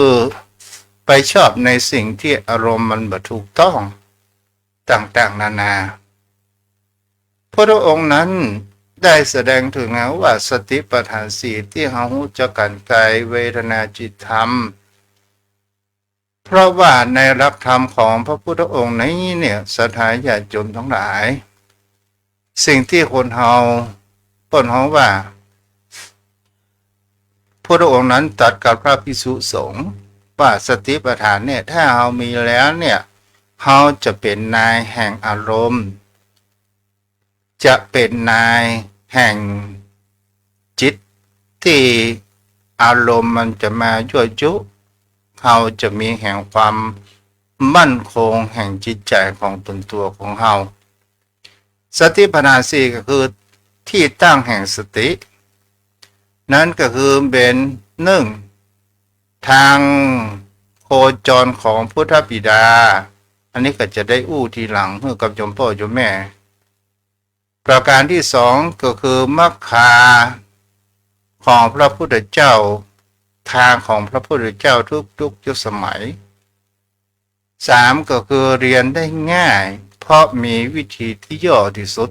ไปชอบในสิ่งตี้อารมณ์มันบ่ถูกต้องต่างๆ นานา พุทธองค์นั้นได้แสดงเถิงว่าสติปัฏฐานสี่ตี้เฮาฮู้จักกั๋น กาย เวทนา จิต ธรรม เพราะว่าในหลักธรรมของพระพุทธองค์นี้เนี่ย ศรัทธาญาติโยมตังหลาย สิ่งตี้คนเฮา คนเฮาว่า พุทธองค์นั้นตรัสกับพระภิกษุสงฆ์ว่า สติปัฏฐานเนี่ย ถ้าเฮามีแล้วเนี่ย เฮาจะเป๋นนายแห่งอารมณ์ จะเป๋นนายแห่งจิตตี้อารมณ์มันจะมายั่วยุ เฮาจะมีแห่งความมั่นคงแห่งจิตใจ๋ของต๋นตั๋วของเฮา สติปัฏฐานสี่ก็คือตี้ตั้งแห่งสติ นั้นก็คือเป๋นนึ่ง ตางโคจรของพุทธบิดา อันนี้ก็จะได้อู้ทีหลังหื้อกับโยมป้อโยมแม่ ประก๋านตี้สองก็คือมัคคาของพระพุทธเจ้า ตางของพระพุทธเจ้าทุกๆ ยุคสมัย สามก็คือเรียนได้ง่าย เพราะมีวิธีตี้ย่อตี้สุด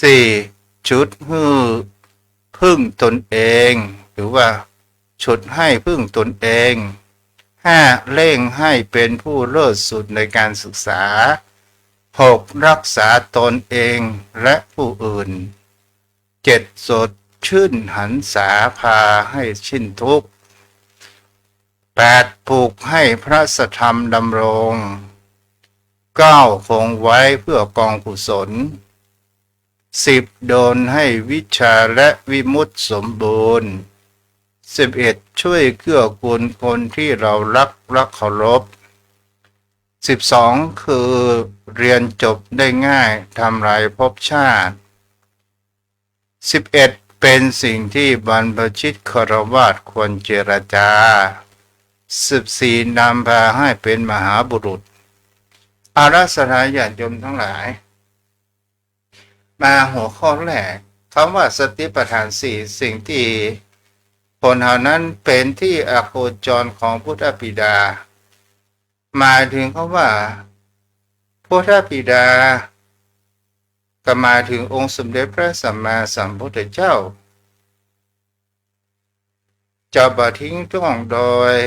สี่ จุดหื้อ พึ่งตนเอง หรือว่าฉุดให้พึ่งตนเอง ห้า เร่งให้เป๋นผู้เลิศสุดในก๋านศึกษา หก รักษาตนเองและผู้อื่น เจ็ด สดชื่นหรรษา พาให้สิ้นทุกข์ แปด ปลูกให้พระสัทธรรมดำรง เก้า คงไว้เพื่อกองกุศล สิบ ดลให้วิชชาและวิมุตติสมบูรณ์ สิบเอ็ด ช่วยเกื้อกูลคนที่เรารักและเคารพ สิบสอง คือเรียนจบได้ง่าย ทำลายภพชาติ สิบเอ็ด เป๋นสิ่งที่บรรพชิตฆราวาสควรเจรจา สิบสี่ นำพาให้เป๋นมหาบุรุษ เอาละศรัทธาญาติโยมตังหลาย มาหัวข้อแรก กำว่าสติปัฏฐานสี่ สิ่งตี้คนเฮานั้นเป๋นตี้อโคจรของพุทธบิดา หมายเถิงกำว่าพุทธบิดา ก็หมายเถิงองค์สมเด็จพระสัมมาสัมพุทธเจ้า จะบ่ทิ้งร่องรอย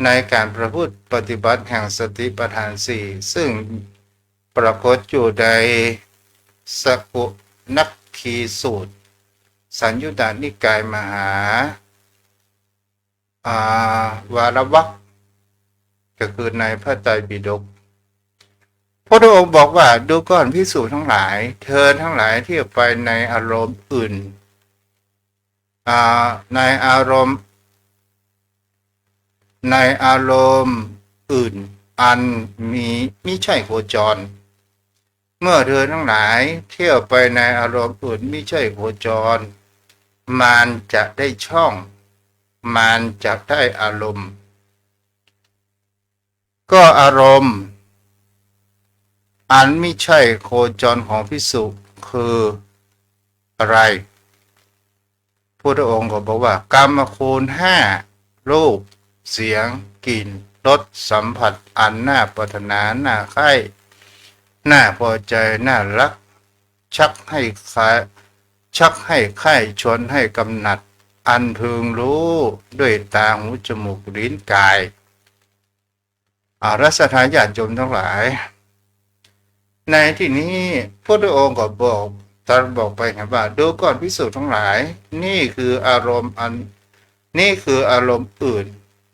ในก๋านประพฤติปฏิบัติแห่งสติปัฏฐานสี่ ซึ่งปรากฏอยู่ในสกุณัคคีสูตร สังยุตตนิกายมหา อ่า วารวรรค ก็คือในพระไตรปิฎก พระพุทธองค์บอกว่า ดูก่อนภิกษุทั้งหลาย เธอทั้งหลายเที่ยวไปในอารมณ์อื่น อ่า ในอารมณ์ ในอารมณ์อื่น อันมี มิใช่โคจร เมื่อเธอทั้งหลายเที่ยวไปในอารมณ์อื่นมิใช่โคจร มารจะได้ช่อง มารจะได้อารมณ์ ก็อารมณ์ อันมิใช่โคจรของภิกษุคืออะไร พุทธองค์ก็บอกว่า กามคุณห้า รูป เสียง กลิ่น รส สัมผัส อันน่าปรารถนา น่าใคร่ น่าพอใจ น่ารัก ชักให้ใคร่ ชักให้ใคร่ ชวนให้กำหนัด อันพึงรู้ด้วยตา หู จมูก ลิ้น กาย อ่า ศรัทธาญาติโยมทั้งหลาย ในที่นี้พุทธองค์ก็บอก ตรัสบอกไปเห็นว่า ดูก่อนภิกษุทั้งหลาย นี่คืออารมณ์อัน นี่คืออารมณ์อื่น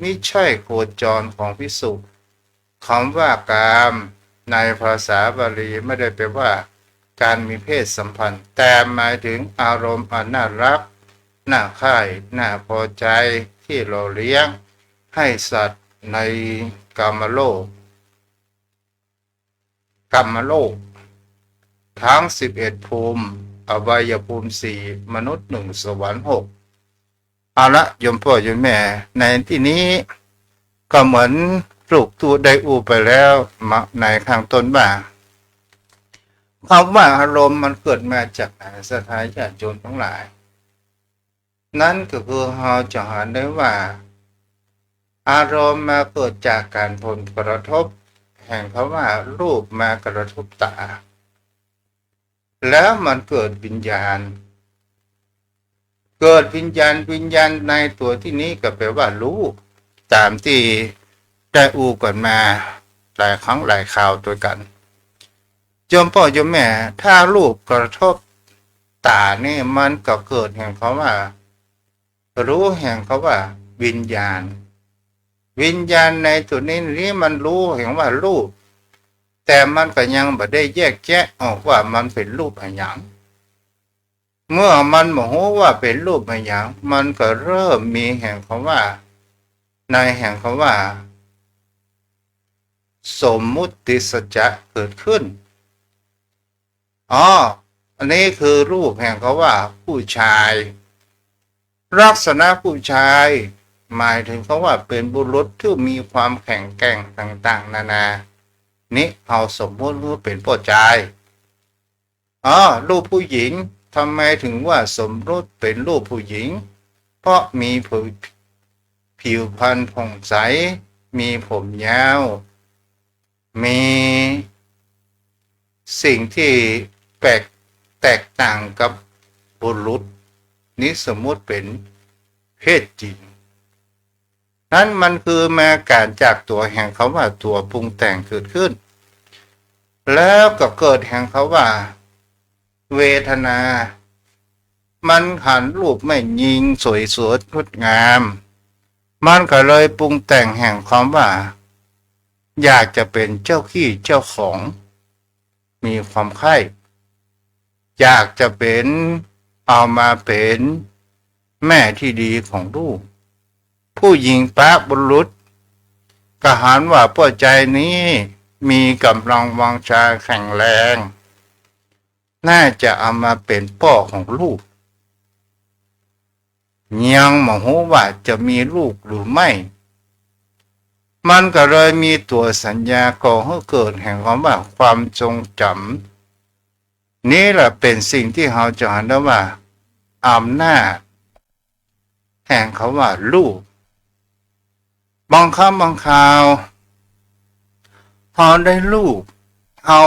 มิใช่โคจรของภิกษุ คำว่ากามในภาษาบาลีไม่ได้แปลว่าการมีเพศสัมพันธ์ แต่หมายถึงอารมณ์อันน่ารัก น่าใคร่ น่าพอใจ ที่หล่อเลี้ยงให้สัตว์ในกามโลก กามโลก ทั้งสิบเอ็ดภูมิ อบายภูมิสี่ มนุษย์หนึ่ง สวรรค์หก เอาละโยมป้อโยมแม่ ในที่นี้ก็เหมือนลูกตุ๊ได้อู้ไปแล้วมาในข้างต้นว่า คำว่าอารมณ์มันเกิดมาจากไหน ศรัทธาญาติโยมทั้งหลาย นั้นก็คือเราจะหันได้ว่า อารมณ์มาเกิดจากก๋านผลกระทบ แห่งคำว่ารูปมากระทบต๋า แล้วมันเกิดวิญญาณ เกิดวิญญาณ วิญญาณในตั๋วตี้นี้ก็แปลว่ารู้ ต๋ามตี้ได้อู้กั๋นมาหลายครั้งหลายคราวตวยกั๋น โยมป้อโยมแม่ ถ้ารูปกระทบต๋านี่มันก็เกิดแห่งคำว่า รู้แห่งคำว่าวิญญาณ วิญญาณในตั๋วนี้นี้มันรู้แห่งว่ารูป แต่มันก็ยังบ่ได้แยกแยะออกว่ามันเป๋นรูปอะหยัง เมื่อมันบ่ฮู้ว่าเป๋นรูปอะหยัง มันก็เริ่มมีแห่งกำว่า ในแห่งกำว่า สมมุติสัจจะเกิดขึ้น อ๋อ อันนี้คือรูปแห่งกำว่าผู้ชาย ลักษณะผู้ชาย หมายถึงกำว่าเป๋นบุรุษตี้มีความแข็งแกร่งต่างๆ นานา นี้เฮาสมมุติว่าเป๋นป้อจาย อ๋อ รูปผู้หญิง ทำไมถึงว่าสมมุติเป๋นรูปผู้หญิง เพราะมีผิว ผิวพรรณผ่องใส มีผมยาว มีสิ่งที่แปลก แตกต่างกับบุรุษ นี้สมมุติเป๋นเพศหญิง นั้นมันคือมาก๋านจากตั๋วแห่งกำว่าตั๋วปรุงแต่งเกิดขึ้น แล้วก็เกิดแห่งกำว่า เวทนา มันหันรูปแม่ญิงสวยสดงดงาม มันก็เลยปรุงแต่งแห่งกำว่า อยากจะเป๋นเจ้าขี้เจ้าของ มีความใคร่ อยากจะเป๋น เอามาเป๋นแม่ตี้ดีของลูก ผู้หญิงปะบุรุษ ก็หันว่าป้อจายนี้มีก๋ำลังวังชาแข็งแรง น่าจะเอามาเป๋นป้อของลูก ยังบ่ฮู้ว่าจะมีลูกหรือไม่ มันก็เลยมีตั๋วสัญญาก่อหื้อเกิดแห่งกำว่าความทรงจ๋ำ นี้แหละเป๋นสิ่งตี้เฮาจะหันได้ว่าอำนาจแห่งกำว่ารูป บางครั้งบางคราว เฮาได้รูป เฮา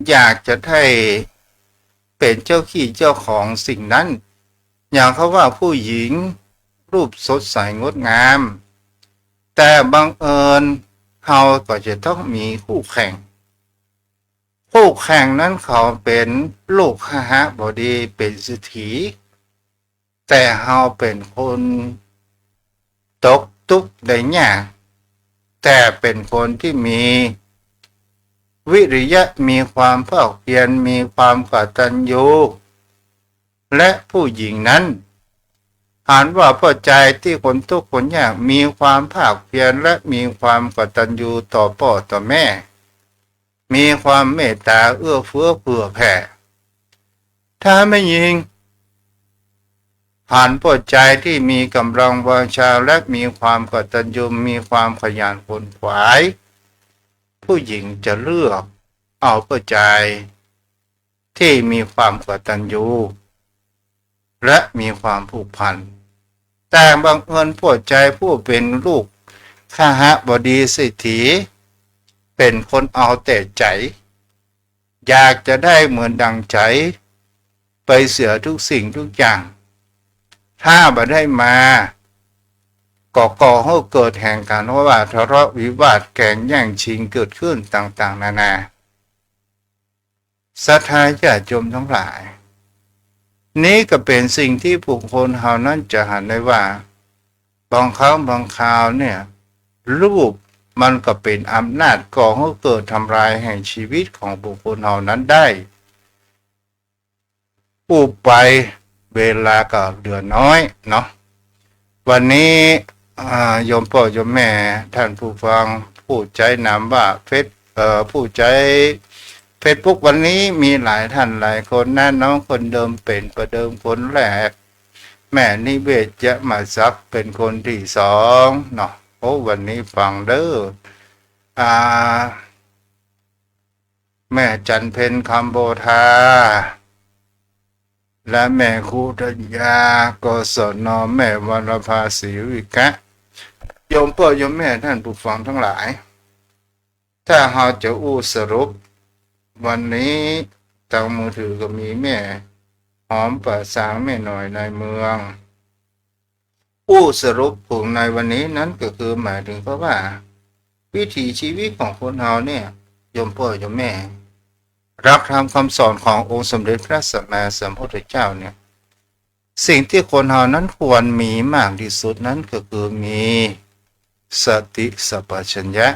อยากจะได้เป๋นเจ้าขี้เจ้าของสิ่งนั้น อย่างกำว่าผู้หญิงรูปสดใสงดงาม แต่บังเอิญเฮาก็จะต้องมีคู่แข่ง คู่แข่งนั้นเขาเป๋นลูกคหบดี เป๋นเศรษฐี แต่เฮาเป๋นคนตกตุ๊กข์ได้ยาก แต่เป๋นคนตี้มีวิริยะ มีความภาคเพียร มีความกตัญญู และผู้หญิงนั้นหันว่าป้อจายตี้คนตุ๊กข์คนยากมีความภาคเพียรและมีความกตัญญูต่อป้อต่อแม่ มีความเมตต๋าเอื้อเฟื้อเผื่อแผ่ ถ้าแม่ญิงหันป้อจายตี้มีก๋ำลังวังชาและมีความกตัญญู มีความขยันขวนขวาย ผู้หญิงจะเลือกเอาป้อจายตี้มีความกตัญญู และมีความผูกพัน แต่บังเอิญป้อจายผู้เป๋นลูกคหบดีเศรษฐี เป๋นคนเอาแต่ใจ๋ อยากจะได้เหมือนดั่งใจ๋ไปเสียทุกสิ่งทุกอย่าง ถ้าบ่ได้มา ก็ก่อหื้อเกิดแห่งก๋านว่าทะเลาะวิวาท แก่งแย่งชิงเกิดขึ้นต่างๆ นานา ศรัทธาญาติโยมทั้งหลาย นี้ก็เป๋นสิ่งตี้บุคคลเฮานั้นจะหันได้ว่า บางครั้งบางคราวเนี่ย รูปมันก็เป๋นอำนาจก่อหื้อเกิดทำลายแห่งชีวิตของบุคคลเฮานั้นได้ อู้ไปเวลาก็เหลือน้อยเนาะ วันนี้ อ่า โยมป้อโยมแม่ท่านผู้ฟัง ผู้ใจ๊นามว่าเฟซ เอ่อ ผู้ใจ๊เฟซบุ๊กวันนี้มีหลายท่านหลายคนนะ น้องคนเดิมเป๋นประเดิมคนแรก แม่นิเวศยะมาศักดิ์เป๋นคนตี้สองเนาะ โอ้ วันนี้ฟังเด้อ อ่า แม่จันเพ็ญคำโพธา และแม่คุธัญญา กศน แม่วรรณภา ศรีวิกะ โยมป้อโยมแม่ท่านผู้ฟังทั้งหลาย ถ้าเฮาจะอู้สรุป วันนี้ตางมือถือก็มีแม่หอมป่าซาง แม่หน่อยในเมือง อู้สรุปของในวันนี้นั้นก็คือหมายถึงเพราะว่าวิถีชีวิตของคนเฮาเนี่ย โยมป้อโยมแม่ หลักธรรมคำสอนขององค์สมเด็จพระสัมมาสัมพุทธเจ้าเนี่ย สิ่งที่คนเฮานั้นควรมีมากที่สุดนั้นก็คือมีสติสัมปชัญญะ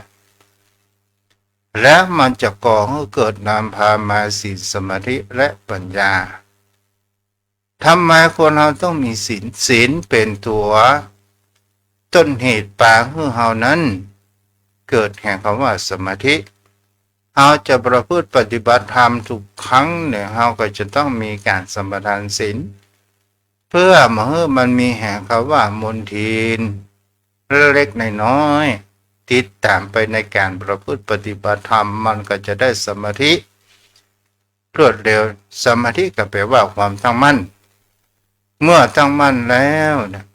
แล้วมันจะก่อหื้อเกิดนำพามาศีล สมาธิ และปัญญา ทำไมคนเฮาต้องมีศีล ศีลเป๋นตั๋วต้นเหตุปาหื้อเฮานั้นเกิดแห่งกำว่าสมาธิ เฮาจะประพฤติปฏิบัติธรรมทุกครั้งเนี่ย เฮาก็จะต้องมีก๋านสมาทานศีล เปื้อบ่หื้อมันมีแห่งกำว่ามลทินเล็กๆ น้อยๆ ติดต๋ามไปในก๋านประพฤติปฏิบัติธรรม มันก็จะได้สมาธิรวดเร็ว สมาธิก็แป๋ว่าความตั้งมั่น เมื่อตั้งมั่นแล้วเนี่ย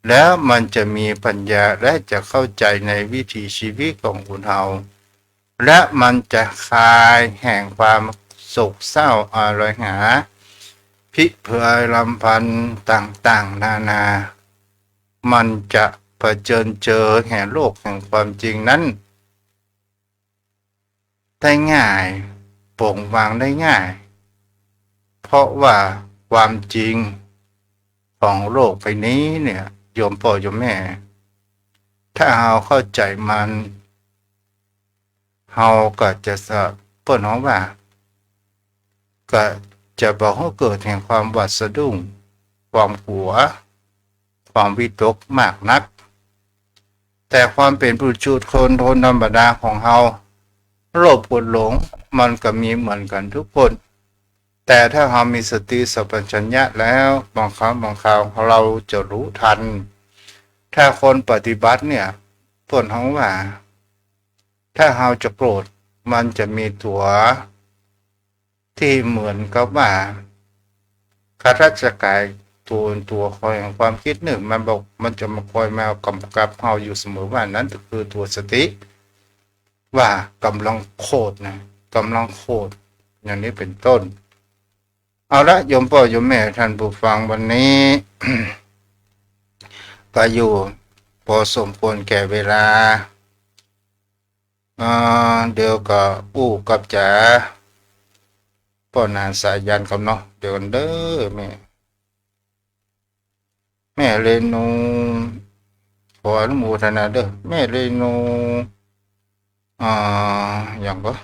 แล้วมันจะมีปัญญาและจะเข้าใจ๋ในวิถีชีวิตของคนเฮา และมันจะคลายแห่งความโศกเศร้าอาลัยหา พิไรรำพันต่างๆ นานา มันจะเผจิญเจอแห่งโลกแห่งความจริงนั้น ได้ง่าย ปล่อยวางได้ง่าย เพราะว่าความจริงของโลกใบนี้เนี่ย โยมป้อโยมแม่ ถ้าเฮาเข้าใจ๋มัน เฮาก็จะสะ เปิ้นฮ้องว่า ก็จะบ่หื้อเกิดแห่งความหวาดสะดุ้ง ความกั๋ว ความวิตกมากนัก แต่ความเป๋นปุถุชนคนธรรมดาของเฮา โลภโกรธหลงมันก็มีเหมือนกั๋นทุกคน แต่ถ้าเฮามีสติสัมปชัญญะแล้ว บางครั้งบางคราวเฮาจะฮู้ตัน ถ้าคนปฏิบัติเนี่ย เปิ้นฮ้องว่า ถ้าเฮาจะโกรธ มันจะมีตั๋ว ตี้เหมือนกับว่าข้าราชก๋ายตั๋ว ตั๋วคอยแห่งความกึ๊ดนึก มันบอก มันจะมาคอยมากำกับเฮาอยู่เสมอว่า นั้นคือตั๋วสติ ว่ากำลังโกรธนะ กำลังโกรธ อย่างนี้เป๋นต้น เอาละ โยมป้อโยมแม่ท่านผู้ฟัง วันนี้ ก็อยู่พอสมควรแก่เวลา อ่า เดี๋ยวก็อู้กับจ๋าป้อหนานสายัณก่อนเนาะ เดี๋ยวก่อนเด้อแม่ แม่เรนู ขออนุโมทนาเด้อ แม่เรนู อ่า หยังก่อ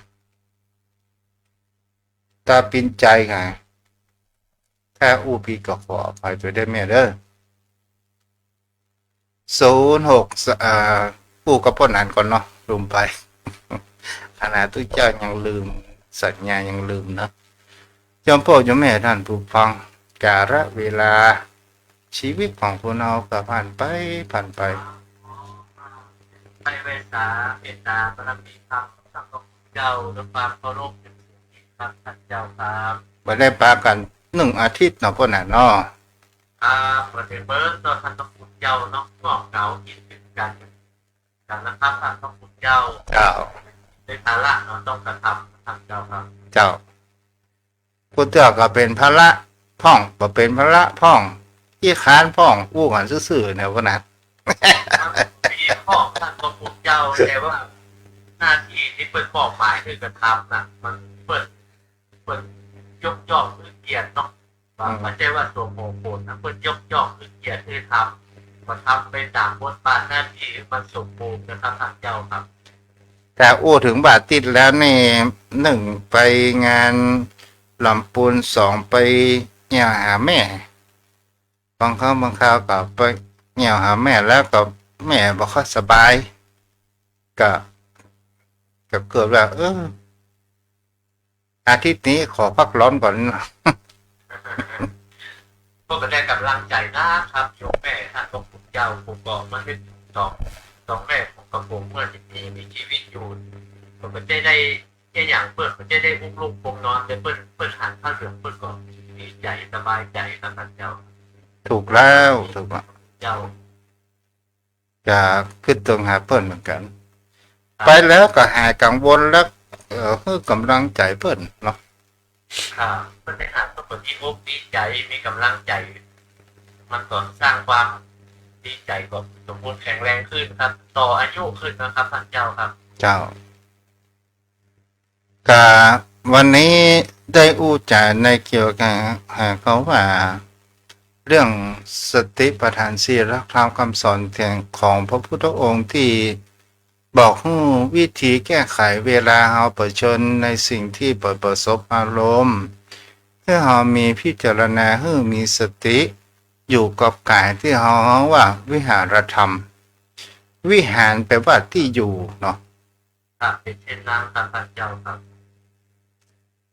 ตาปินใจไง ถ้าอู้ผิดก็ขออภัยตวยเด้อแม่เด้อ ศูนย์หก อ่า อู้กับป้อหนานก่อนเนาะ ลืมไป ขนาดตุ๊เจ้ายังลืม สัญญายังลืมเนาะ โยมป้อโยมแม่ท่านผู้ฟัง กาลเวลา ชีวิตของคนเฮาก็ผ่านไป ผ่านไป ไปเวสาเมตตาบารมีธรรม พระสังฆคุณเจ้า ด้วยความเคารพอย่างสูงยิ่งครับท่านเจ้าครับ บ่ได้ปากั๋นนึ่งอาทิตย์เนาะ ป้อหนานเนาะ ครับ บ่ได้เปิ้นเนาะ ท่านพระคุณเจ้าเนาะ ง่วงเหงาคิดถึงกั๋น กั๋นนะครับ ท่านพระคุณเจ้า เจ้า ด้วยภาระเนาะ ต้องกระทำ ท่านเจ้าครับ เจ้า ผู้เตื้อก็เป๋นภาระพ่อง บ่เป๋นภาระพ่อง ขี้คร้านพ่อง อู้กั๋นซื่อๆ เนี่ย ป้อหนาน มีพ่อง ท่านพระคุณเจ้า แต่ว่าหน้าตี้ตี้เปิ้นมอบหมายหื้อกระทำน่ะ มันเปิ้น เปิ้นยกย่องหื้อเกียรติเนาะ ว่า อืม บ่ใจ้ว่าตั๋วโผล่โผล่นะ เปิ้นยกย่องหื้อเกียรติหื้อทำ ก็ทำไปต๋ามบทบาทหน้าตี้หื้อมันสมบูรณ์นะครับท่านเจ้าครับ แต่อู้เถิงวันอาทิตย์แล้วนี่ นึ่งไปงานลำปูน สองไปแอ่วหาแม่ บางครั้งบางคราวก็ไปแอ่วหาแม่แล้วก็แม่บ่ค่อยสบาย ก็ ก็เกือบว่า เออ อาทิตย์นี้ขอพักร้อนก่อน ก็ได้ก๋ำลังใจ๋นะครับ โยมแม่ท่านพระคุณเจ้า ผมก็มานึกถึงสอง สองแม่ของกระผมเมื่อสิบปีมีชีวิตอยู่ ผมก็จะได้ แค่อย่างเปิ้นก็จะได้อุ้มลูกอุ้มนอน แต่เปิ้น เปิ้นหันผ้าเหลืองเปิ้นก็ดีใจ๋สบายใจ๋ครับท่านเจ้า ถูกแล้ว ถูกแล้ว เจ้า ก็กึ๊ดเถิงหาเปิ้นเหมือนกั๋น ครับ ไปแล้วก็หายกังวลแล้ว เอ่อ หื้อก๋ำลังใจ๋เปิ้นเนาะ ครับ เปิ้นได้หันเปิ้นก็ดีอกดีใจ๋ มีก๋ำลังใจ๋ มันก็สร้างความดีใจ๋ ก็สมบูรณ์แข็งแรงขึ้นครับ ต่ออายุขึ้นนะครับท่านเจ้าครับ เจ้า ก็วันนี้ได้อู้จ๋าในเกี่ยวกับ อ่า เขาว่า เรื่องสติปัฏฐานสี่ หลักธรรมคำสอนแห่งของพระพุทธองค์ตี้ บอกหื้อวิธีแก้ไขเวลาเฮาเผชิญในสิ่งที่บ่ประสบอารมณ์ หื้อเฮามีพิจารณา หื้อมีสติ อยู่กับก๋ายตี้เฮาฮ้องว่าวิหารธรรม วิหารแปลว่าตี้อยู่เนาะ ครับ เป๋นเช่นนั้นครับ ท่านเจ้าครับ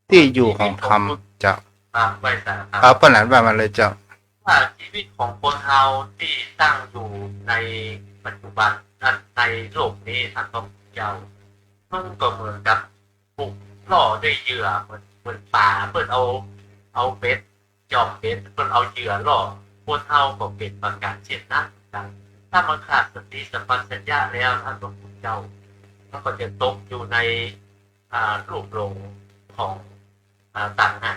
ตี้อยู่ของธรรม เจ้า ครับ ไหว้สาครับ เอา ป้อหลานว่ามาเลยเจ้า ว่าชีวิตของคนเฮาตี้ตั้งอยู่ในปัจจุบัน ในโลกนี้ ท่านพระคุณเจ้า มันก็เหมือนกับถูกล่อด้วยเหยื่อ เหมือน เหมือนป๋า เปิ้นเอา เอาเบ็ด จ่อมเบ็ด เปิ้นเอาเหยื่อล่อ คนเฮาก็เป๋นประก๋านเช่นนั้นเหมือนกั๋น ถ้ามันขาดสติสัมปชัญญะแล้ว ท่านพระคุณเจ้า มันก็จะตกอยู่ใน อ่า ลูกหลงของ อ่า ตัณหา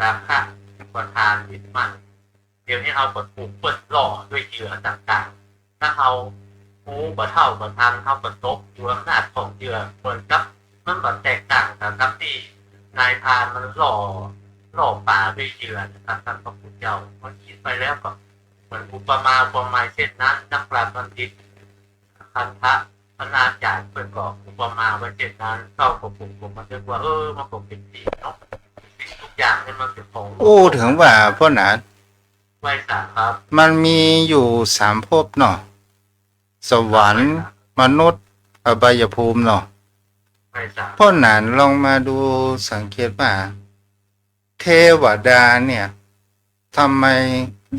ราคะ อุปาทาน ยึดมั่น เดี๋ยวนี้เฮาก็ถูกเปิ้นล่อด้วยเหยื่อต่างๆ ถ้าเฮาฮู้บ่เท่าบ่ทัน เฮาก็ตกอยู่อำนาจของเหยื่อ เหมือนกับ มันบ่แตกต่างกั๋นกับตี้นายพรานมันล่อ ล่อป๋าด้วยเหยื่อนะครับ ท่านพระคุณเจ้า มันคิดไปแล้วก็เหมือนอุปมาอุปไมยเช่นนั้น นักปราชญ์บัณฑิต คันธะ คณาจารย์เปิ้นก็อุปมาไว้เช่นนั้น เฮาก็ผม ผมก็นึกว่า เออ มันก็เป๋นจริงเนาะ สิ่งทุกอย่างนี่มันเป๋นของโลก โอ้ เถิงว่าป้อหลาน ไหว้สาครับ มันมีอยู่สามภพเนาะ สวรรค์ ไหว้สา มนุษย์ อบายภูมิเนาะ ไหว้สา ป้อหลานลองมาดูสังเกตว่า เทวดาเนี่ย ทำไม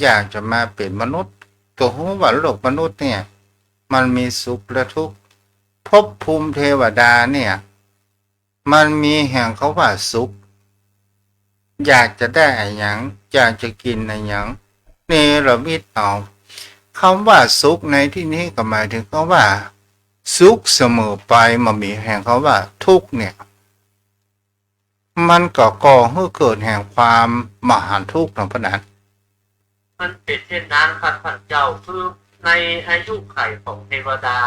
อยากจะมาเป๋นมนุษย์ ก็ฮู้ว่าโลกมนุษย์เนี่ย มันมีสุขและทุกข์ ภพภูมิเทวดาเนี่ย มันมีแห่งเขาว่าสุข อยากจะได้อะหยัง อยากจะกิ๋นอะหยัง เนรมิตเอา กำว่าสุขในตี้นี้ก็หมายเถิงกำว่า สุขเสมอไป บ่มีแห่งกำว่าทุกข์เนี่ย มันก็ก่อหื้อเกิดแห่งความมหันต์ทุกข์เนาะป้อหลาน มันเป๋นเช่นนั้นครับท่านเจ้า คือในอายุขัยของเทวดา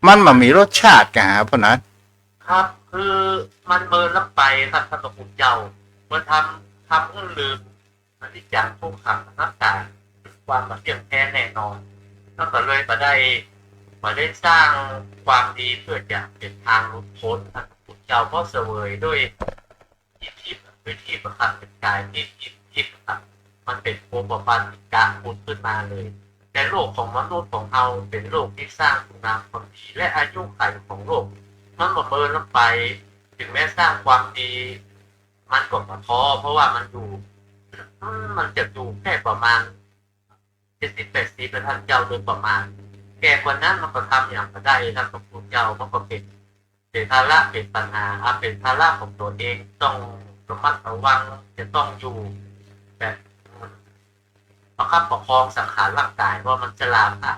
มันบ่มีรสชาติกาป้อหลาน ครับ คือมันเมินล้ำไปครับ ท่านพระคุณเจ้า มันทำ ทำหื้อลืม อนิจจัง ทุกขัง อนัตตา ความบ่เที่ยงแท้แน่นอน แล้วก็เลยบ่ได้ บ่ได้สร้างความดีเพื่อจะเป๋นทางหลุดป๊น ท่านพระคุณเจ้า เพราะเสวยด้วย อิทธิ ด้วยทิพย์อะครับ เป๋นก๋ายทิพย์ อิทธิทิพย์อะครับ มันเป๋นโอปปาติกะบุญขึ้นมาเลย แต่โลกของมนุษย์ของเฮาเป๋นโลกตี้สร้างคุณงามความดี และอายุขัยของโลกมันก็เมินล้ำไป เถิงแม้สร้างความดี มันก็บ่ท้อ เพราะว่ามันอยู่ อืม มันจะอยู่แค่ประมาณ เจ็ดสิบแปดสิบ นะท่านเจ้า โดยประมาณ แก่กว่านั้นมันก็ทำหยังบ่ได้ ท่านพระคุณเจ้า มันก็เป๋น เป๋นภาระ เป๋นปัญหา อ่ะ เป๋นภาระของตั๋วเอง ต้องระมัดระวัง จะต้องอยู่แบบประคับประคองสังขารร่างกาย เพราะมันจะลาภะ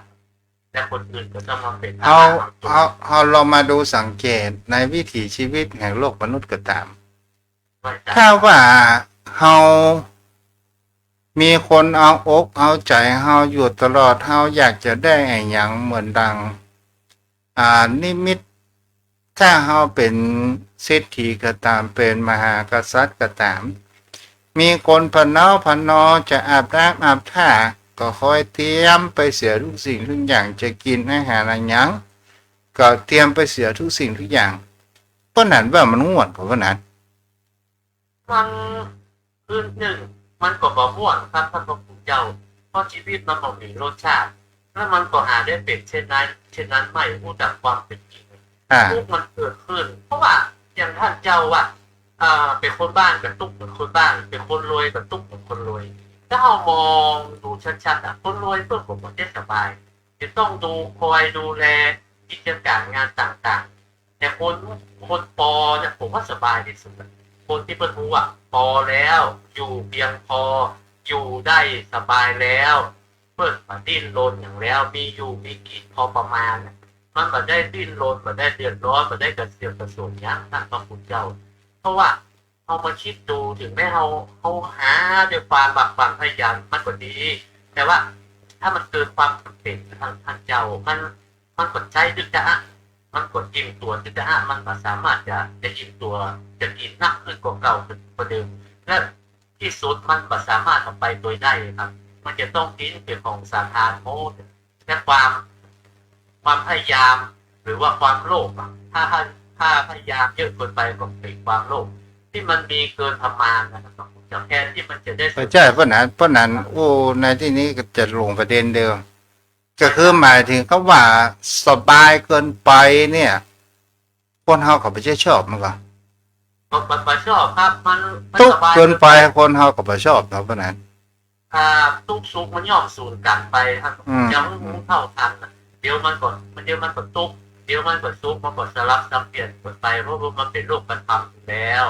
และคนอื่นก็ต้องมาเป๋นภาระ เอาตั๋ว เอา เอาลองมาดูสังเกตในวิถีชีวิตแห่งโลกมนุษย์ก็ต๋าม ว่าจะ ถ้าว่าเฮามีคนเอาอกเอาใจ๋เฮาอยู่ตลอด เฮาอยากจะได้อะหยังเหมือนดัง อ่า นิมิต ถ้าเฮาเป๋นเศรษฐีก็ต๋าม เป๋นมหากษัตริย์ก็ต๋าม มีคนพะเนาพะนอจะอาบน้ำอาบท่า ก็คอยเตรียมไปเสียทุกสิ่งทุกอย่าง จะกิ๋นอาหารอะหยัง ก็เตรียมไปเสียทุกสิ่งทุกอย่าง ป้อหลานว่ามันง่วนก่อป้อหลาน มัน คือนึ่ง มันก็บ่ม่วนครับ ท่านพระคุณเจ้า เพราะชีวิตมันบ่มีรสชาติ แล้วมันก็หาได้เป๋นเช่นนั้น เช่นนั้นไม่ ฮู้จักความเป๋นจริง อ่า ทุกข์มันเกิดขึ้น เพราะว่าอย่างท่านเจ้าว่า อ่า เป๋นคนบ้านก็ตุ๊กเหมือนคนบ้าน เป๋นคนรวยก็ตุ๊กเหมือนคนรวย ถ้าเฮามองดูชัดๆ อะ คนรวยเปิ้นก็บ่ได้สบาย จะต้องดู คอยดูแลกิจก๋านงานต่างๆ แต่คน คนปอเนี่ย ผมว่าสบายตี้สุดอะ คนตี้เปิ้นฮู้ว่าปอแล้ว อยู่เพียงพอ อยู่ได้สบายแล้ว เปิ้นบ่ดิ้นรนหยังแล้ว มีอยู่มีกิ๋นพอประมาณ มันบ่ได้ดิ้นรน บ่ได้เดือดร้อน บ่ได้กระเสือกกระสนหยัง ท่านพระคุณเจ้า เพราะว่า เฮามาคิดดู เถิงแม้เฮา เฮาหาด้วยความบากบั่นพยายามมันก็ดี แต่ว่าถ้ามันเกินความจ๋ำเป๋น ท่าน ท่านเจ้า มัน มันก็ใจ๊ตึ๊กจ๊ะอะ มันก็อิ่มตั๋วตึ๊กจ๊ะอะ มันบ่สามารถจะ จะอิ่มตั๋ว จะกิ๋นนักขึ้นกว่าเก่า ขึ้นกว่าเดิม และตี้สุดมันบ่สามารถเอาไปโตยได้ครับ มันจะต้องกิ๋นเป๋นของสาธารณะหมด และความ ความพยายาม หรือว่าความโลภอะ ถ้า ถ้า ถ้าพยายามเยอะเกินไปก็เป็นความโลภที่มันมีเกินประมาณนะครับ จะแทนที่มันจะได้ ก็ใจ้ เพราะนั้น เพราะนั้น โอ้ ในตี้นี้ก็จะลงประเด็นเดียว ก็คือหมายถึงคำว่าสบายเกินไปเนี่ย คนเฮาก็บ่ใจ้ชอบมันก็ ก็ ก็ ก็ชอบครับ มัน มัน ตุ๊กข์ สบาย เกินไป เกินไป คนเฮาก็บ่ชอบเนาะ เพราะนั้น ครับ ตุ๊กข์สุขมันย่อมสูญกั๋นไปครับ อืม เจ้า อืม ฮู้เท่าทันน่ะ เดี๋ยวมันก็ มัน เดี๋ยวมันก็ตุ๊กข์ เดี๋ยวมันก็สุข มันก็สลับสับเปลี่ยนกั๋นไป เพราะว่ามันเป๋นโลกธรรมอยู่แล้ว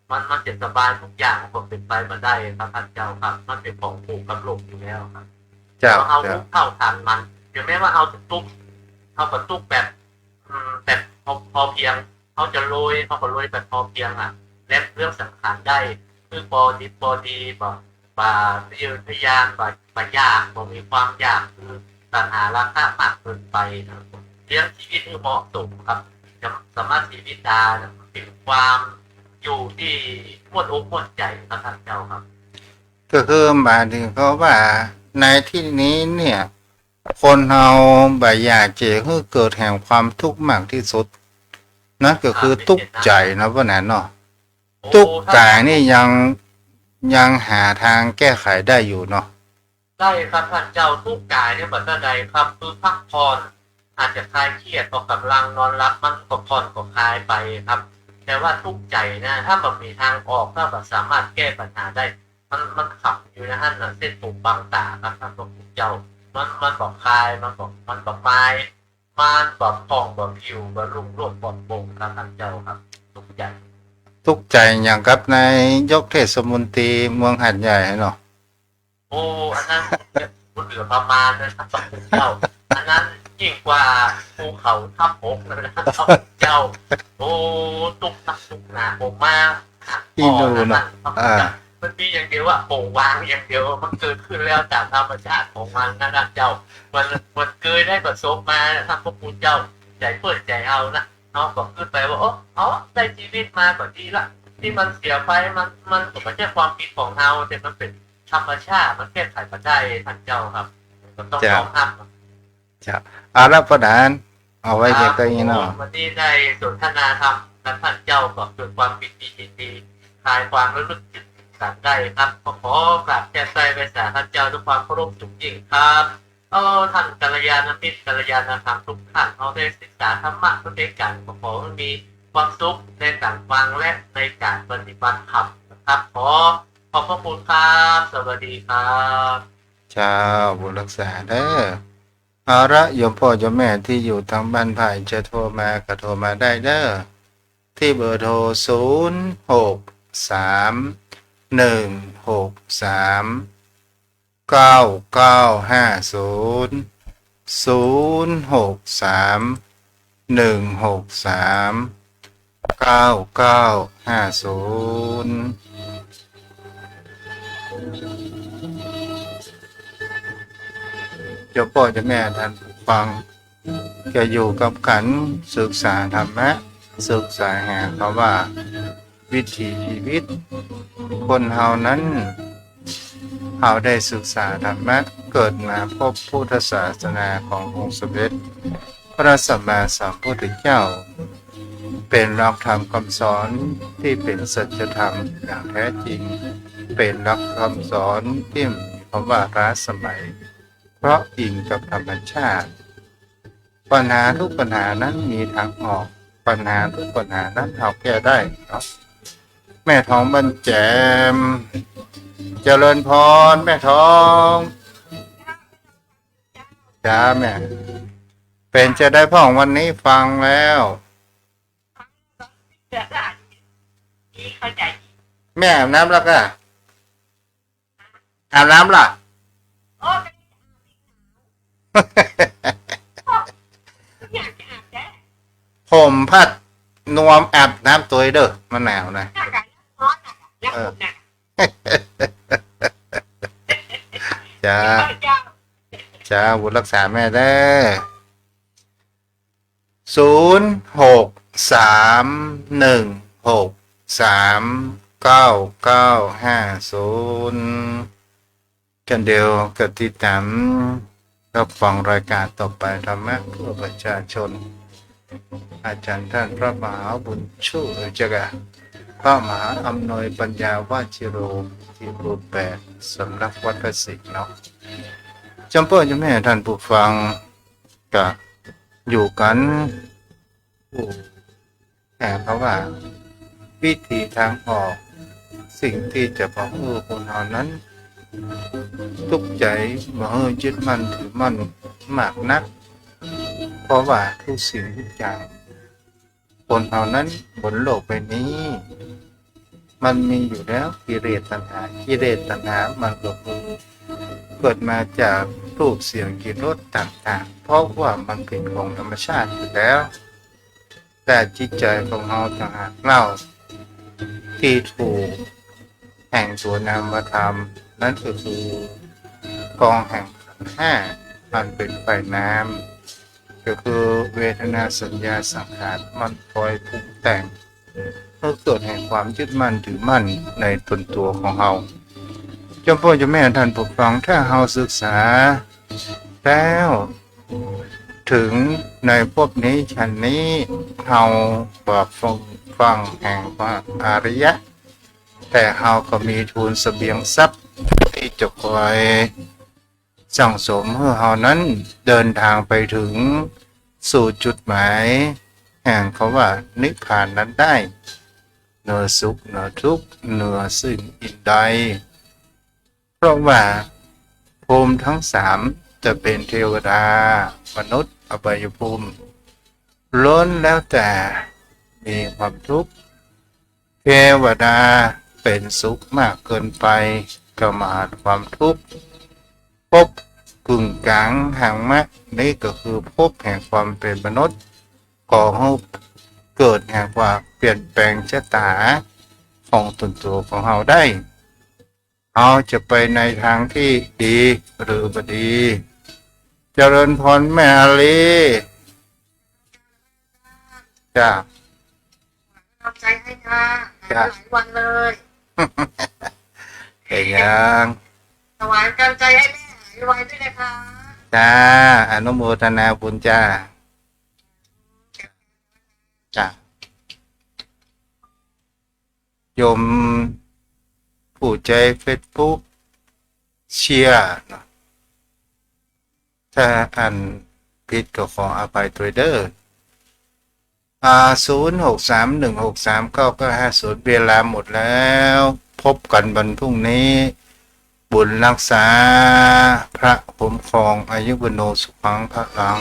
มัน มันจะสบายทุกอย่างมันก็เป๋นไปบ่ได้ครับท่านเจ้าครับ มันเป๋นของคู่กับโลกอยู่แล้วครับ เจ้า เฮา เจ้า ฮู้เท่าทันมัน ถึงแม้ว่าเฮาจะตุ๊กข์ เฮาก็ตุ๊กข์แบบ อืม แบบพอ พอเพียง เฮาจะรวย เฮาก็รวยแบบพอเพียงอะ และเรื่องสำคัญได้ คือปอดิบปอดี บ่ บ่ทะเยอทะยาน บ่ บ่อยาก บ่มีความอยาก คือตัณหาราคะมากเกินไปนะ เลี้ยงชีวิตหื้อเหมาะสมครับ จะ สมาชีวิตาเนี่ย เป๋นความอยู่ตี้ม่วนอกม่วนใจ๋ครับท่านเจ้าครับ ก็คือหมายถึงเขาว่า ในตี้นี้เนี่ย คนเฮาบ่อยากจะหื้อเกิดแห่งความตุ๊กข์มากตี้สุด นั่นก็คือตุ๊กข์ใจ๋เนาะ เพราะนั้นเนาะ โอ้ ตุ๊กข์ก๋ายนี่ยัง ยังหาตางแก้ไขได้อยู่เนาะ ได้ครับท่านเจ้า ตุ๊กข์ก๋ายเนี่ยบ่เต้าใดครับ คือพักผ่อน อาจจะคลายเครียด ออกก๋ำลัง นอนหลับ มันก็ผ่อนก็คลายไปครับ แต่ว่าตุ๊กข์ใจ๋นะ ถ้าบ่มีตางออก ถ้าบ่สามารถแก้ปัญหาได้ มัน มันขังอยู่ในหั้นน่ะ เส้นผมบังต๋าครับท่านพระคุณเจ้า มัน มันบ่คลาย มันบ่ มันบ่มาย มันบ่ผ่องบ่ผิว บ่รุ่งโรจน์ปลอดโปร่งครับท่านเจ้าครับ ตุ๊กข์ใจ๋ ตุ๊กข์ใจ๋อย่างกับนายกเทศมนตรีเมืองหาดใหญ่เนาะ โอ้ อันนั้น มันเหลือประมาณนะครับท่านเจ้า อันนั้นยิ่งกว่าภูเขาทับหกเลยนะครับท่านเจ้า โอ้ ตุ๊กข์นักตุ๊กข์หนา ผมมา อีหนูเนาะ อ่า มันมีอย่างเดียวว่า โอ้ วางอย่างเดียว มันเกิดขึ้นแล้วต๋ามธรรมชาติของมันนะท่านเจ้า มัน มันเกยได้ประสบมานะครับพระคุณเจ้า ใจ๋เปิ้นใจ๋เฮานะ เฮาก็กึ๊ดไปว่า โอ้ อ๋อ ได้ชีวิตมาก็ดีละ ตี้มันเสียไป มัน มันก็บ่ใจ้ความผิดของเฮา แต่มันเป๋นธรรมชาติ มันแก้ไขบ่ได้ท่านเจ้าครับ ก็ต้อง เจ้า ยอมฮับ เจ้า เอาละ ป้อหนาน เอาไว้เพียงเต้านี้เนาะ ครับผม วันนี้ได้สนทนาธรรมกับท่านเจ้าก็เกิดความปิติยินดี คลายความระลึกถึงกั๋นได้ครับ ก็ขอกราบแจ้งไต้ไหว้สาท่านเจ้าด้วยความเคารพสูงยิ่งครับ เออ ท่านกัลยาณมิตร กัลยาณธรรมทุกท่าน เฮาได้ศึกษาธรรมะตวยกั๋น ก็ขอหื้อมีความสุขในก๋านฟังและในก๋านปฏิบัติธรรมนะครับ ขอขอบพระคุณครับ สวัสดีครับ เจ้า บุญฮักษาเด้อ เอาละ โยมป้อโยมแม่ตี้อยู่ตางบ้านพ่าย จะโทรมาก็โทรมาได้เด้อ ตี้เบอร์โทร ศูนย์ หก สาม หนึ่ง หก สาม เก้า เก้า ห้า ศูนย์ ศูนย์ หก สาม หนึ่ง หก สาม เก้า เก้า ห้า ศูนย์ โยมป้อโยมแม่ท่านผู้ฟัง ก็อยู่กับก๋านศึกษาธรรมะ ศึกษาหาคำว่าวิถีชีวิตคนเฮานั้น เฮาได้ศึกษาธรรมะ เกิดมาพบพุทธศาสนาขององค์สมเด็จพระสัมมาสัมพุทธเจ้า เป๋นหลักธรรมคำสอนตี้เป๋นสัจธรรมอย่างแท้จริง เป๋นหลักคำสอนตี้มีคำว่าล้าสมัย เพราะอิงกับธรรมชาติ ปัญหาทุกปัญหานั้นมีตางออก ปัญหาทุกปัญหานั้นเฮาแก้ได้เนาะ แม่ทองบ้านแจม เจริญพร แม่ทอง จ้าแม่ เป๋นจาใดพ่องวันนี้ฟังแล้ว แม่อาบน้ำแล้วก่า อาบน้ำละ โอ้ อยากจะอาบแล้ว ผมพัดนวมอาบน้ำตวยเด้อ มันหนาวนะ อากาศร้อนน่ะ อยาก เออ อุ่นน่ะ จ้า เจ้า จ้า บุญฮักษาแม่เด้อ ศูนย์ หก สาม หนึ่ง หก สาม เก้า เก้า ห้า ศูนย์ กันเดียวกับติดต๋ามรับฟังรายก๋านต่อไป ธรรมะเพื่อประชาชน อาจ๋ารย์ต้านพระมหาบุญชู เอ่อ เจ้าค่ะ พระมหาอำนวยปัญญาวชิโร ที่รูปแบบสำนักวัดพระสิงห์เนาะ จอมป้อจอมแม่ต้านผู้ฟัง ก็อยู่กั๋น ผู้ แต่เพราะว่าวิธีทางออก สิ่งตี้จะบ่หื้อคนเฮานั้นตุ๊กใจ๋ บ่หื้อยึดมั่นถือมั่นมากนัก เพราะว่าทุกสิ่งทุกอย่าง คนเฮานั้นบนโลกใบนี้ มันมีอยู่แล้วกิเลสตัณหา กิเลสตัณหามันก็คือเกิดมาจากรูปเสียงกลิ่นรสต่างๆ เพราะว่ามันเป๋นของธรรมชาติอยู่แล้ว แต่จิตใจ๋ของเฮาต่างหากเล่า ตี้ถูกแห่งตัวนามธรรม นั้นก็คือกองแห่งขันธ์ห้า อันเป๋นฝ่ายนาม ก็คือเวทนาสัญญาสังขาร มันคอยปรุงแต่ง หื้อเกิดแห่งความยึดมั่นถือมั่นในตนตั๋วของเฮา จอมป้อจอมแม่ต้านผู้ฟัง ถ้าเฮาศึกษาแล้วเถิงในภพนี้ชาตินี้ เฮาบ่ฟั่ง ฟั่งแห่งพระอริยะ แต่เฮาก็มีทูลเสบียงทรัพย์ตี้จะคอยสั่งสมหื้อเฮานั้นเดินตางไปเถิงสู่จุดหมายแห่งคำว่านิพพานนั้นได้ เหนือสุขเหนือทุกข์เหนือสิ่งอื่นใด เพราะว่าภูมิทั้งสามจะเป๋นเทวดา มนุษย์ อบายภูมิ ล้วนแล้วแต่มีความทุกข์ เทวดาเป๋นสุขมากเกินไป ก็มหาความทุกข์ ภพกึ่งก๋างหางมะ นี้ก็คือภพแห่งความเป๋นมนุษย์ ก่อหื้อเกิดแห่งความเปลี่ยนแปลงชะตาของตนตั๋วของเฮาได้ เฮาจะไปในตางตี้ดีหรือบ่ดี เจริญพรแม่อาลี จ้า กำลังใจให้ค่ะ จ้า หายไปหลายวันเลย เป๋นหยัง ถวายกำลังใจให้แม่หายไวด้วยนะคะ จ้า อนุโมทนาบุญจ้า จ้า โยมผู้ใจ๊เฟซบุ๊กเชียร์เนาะ ถ้าอ่านผิดก็ขออภัยตวยเด้อ อ่า ศูนย์หกสามหนึ่งหกสามเก้าเก้าห้าศูนย์ เวลาหมดแล้ว พบกั๋นวันพรุ่งนี้ บุญรักษา พระคุ้มครอง อายุวัณโณ สุขัง พลัง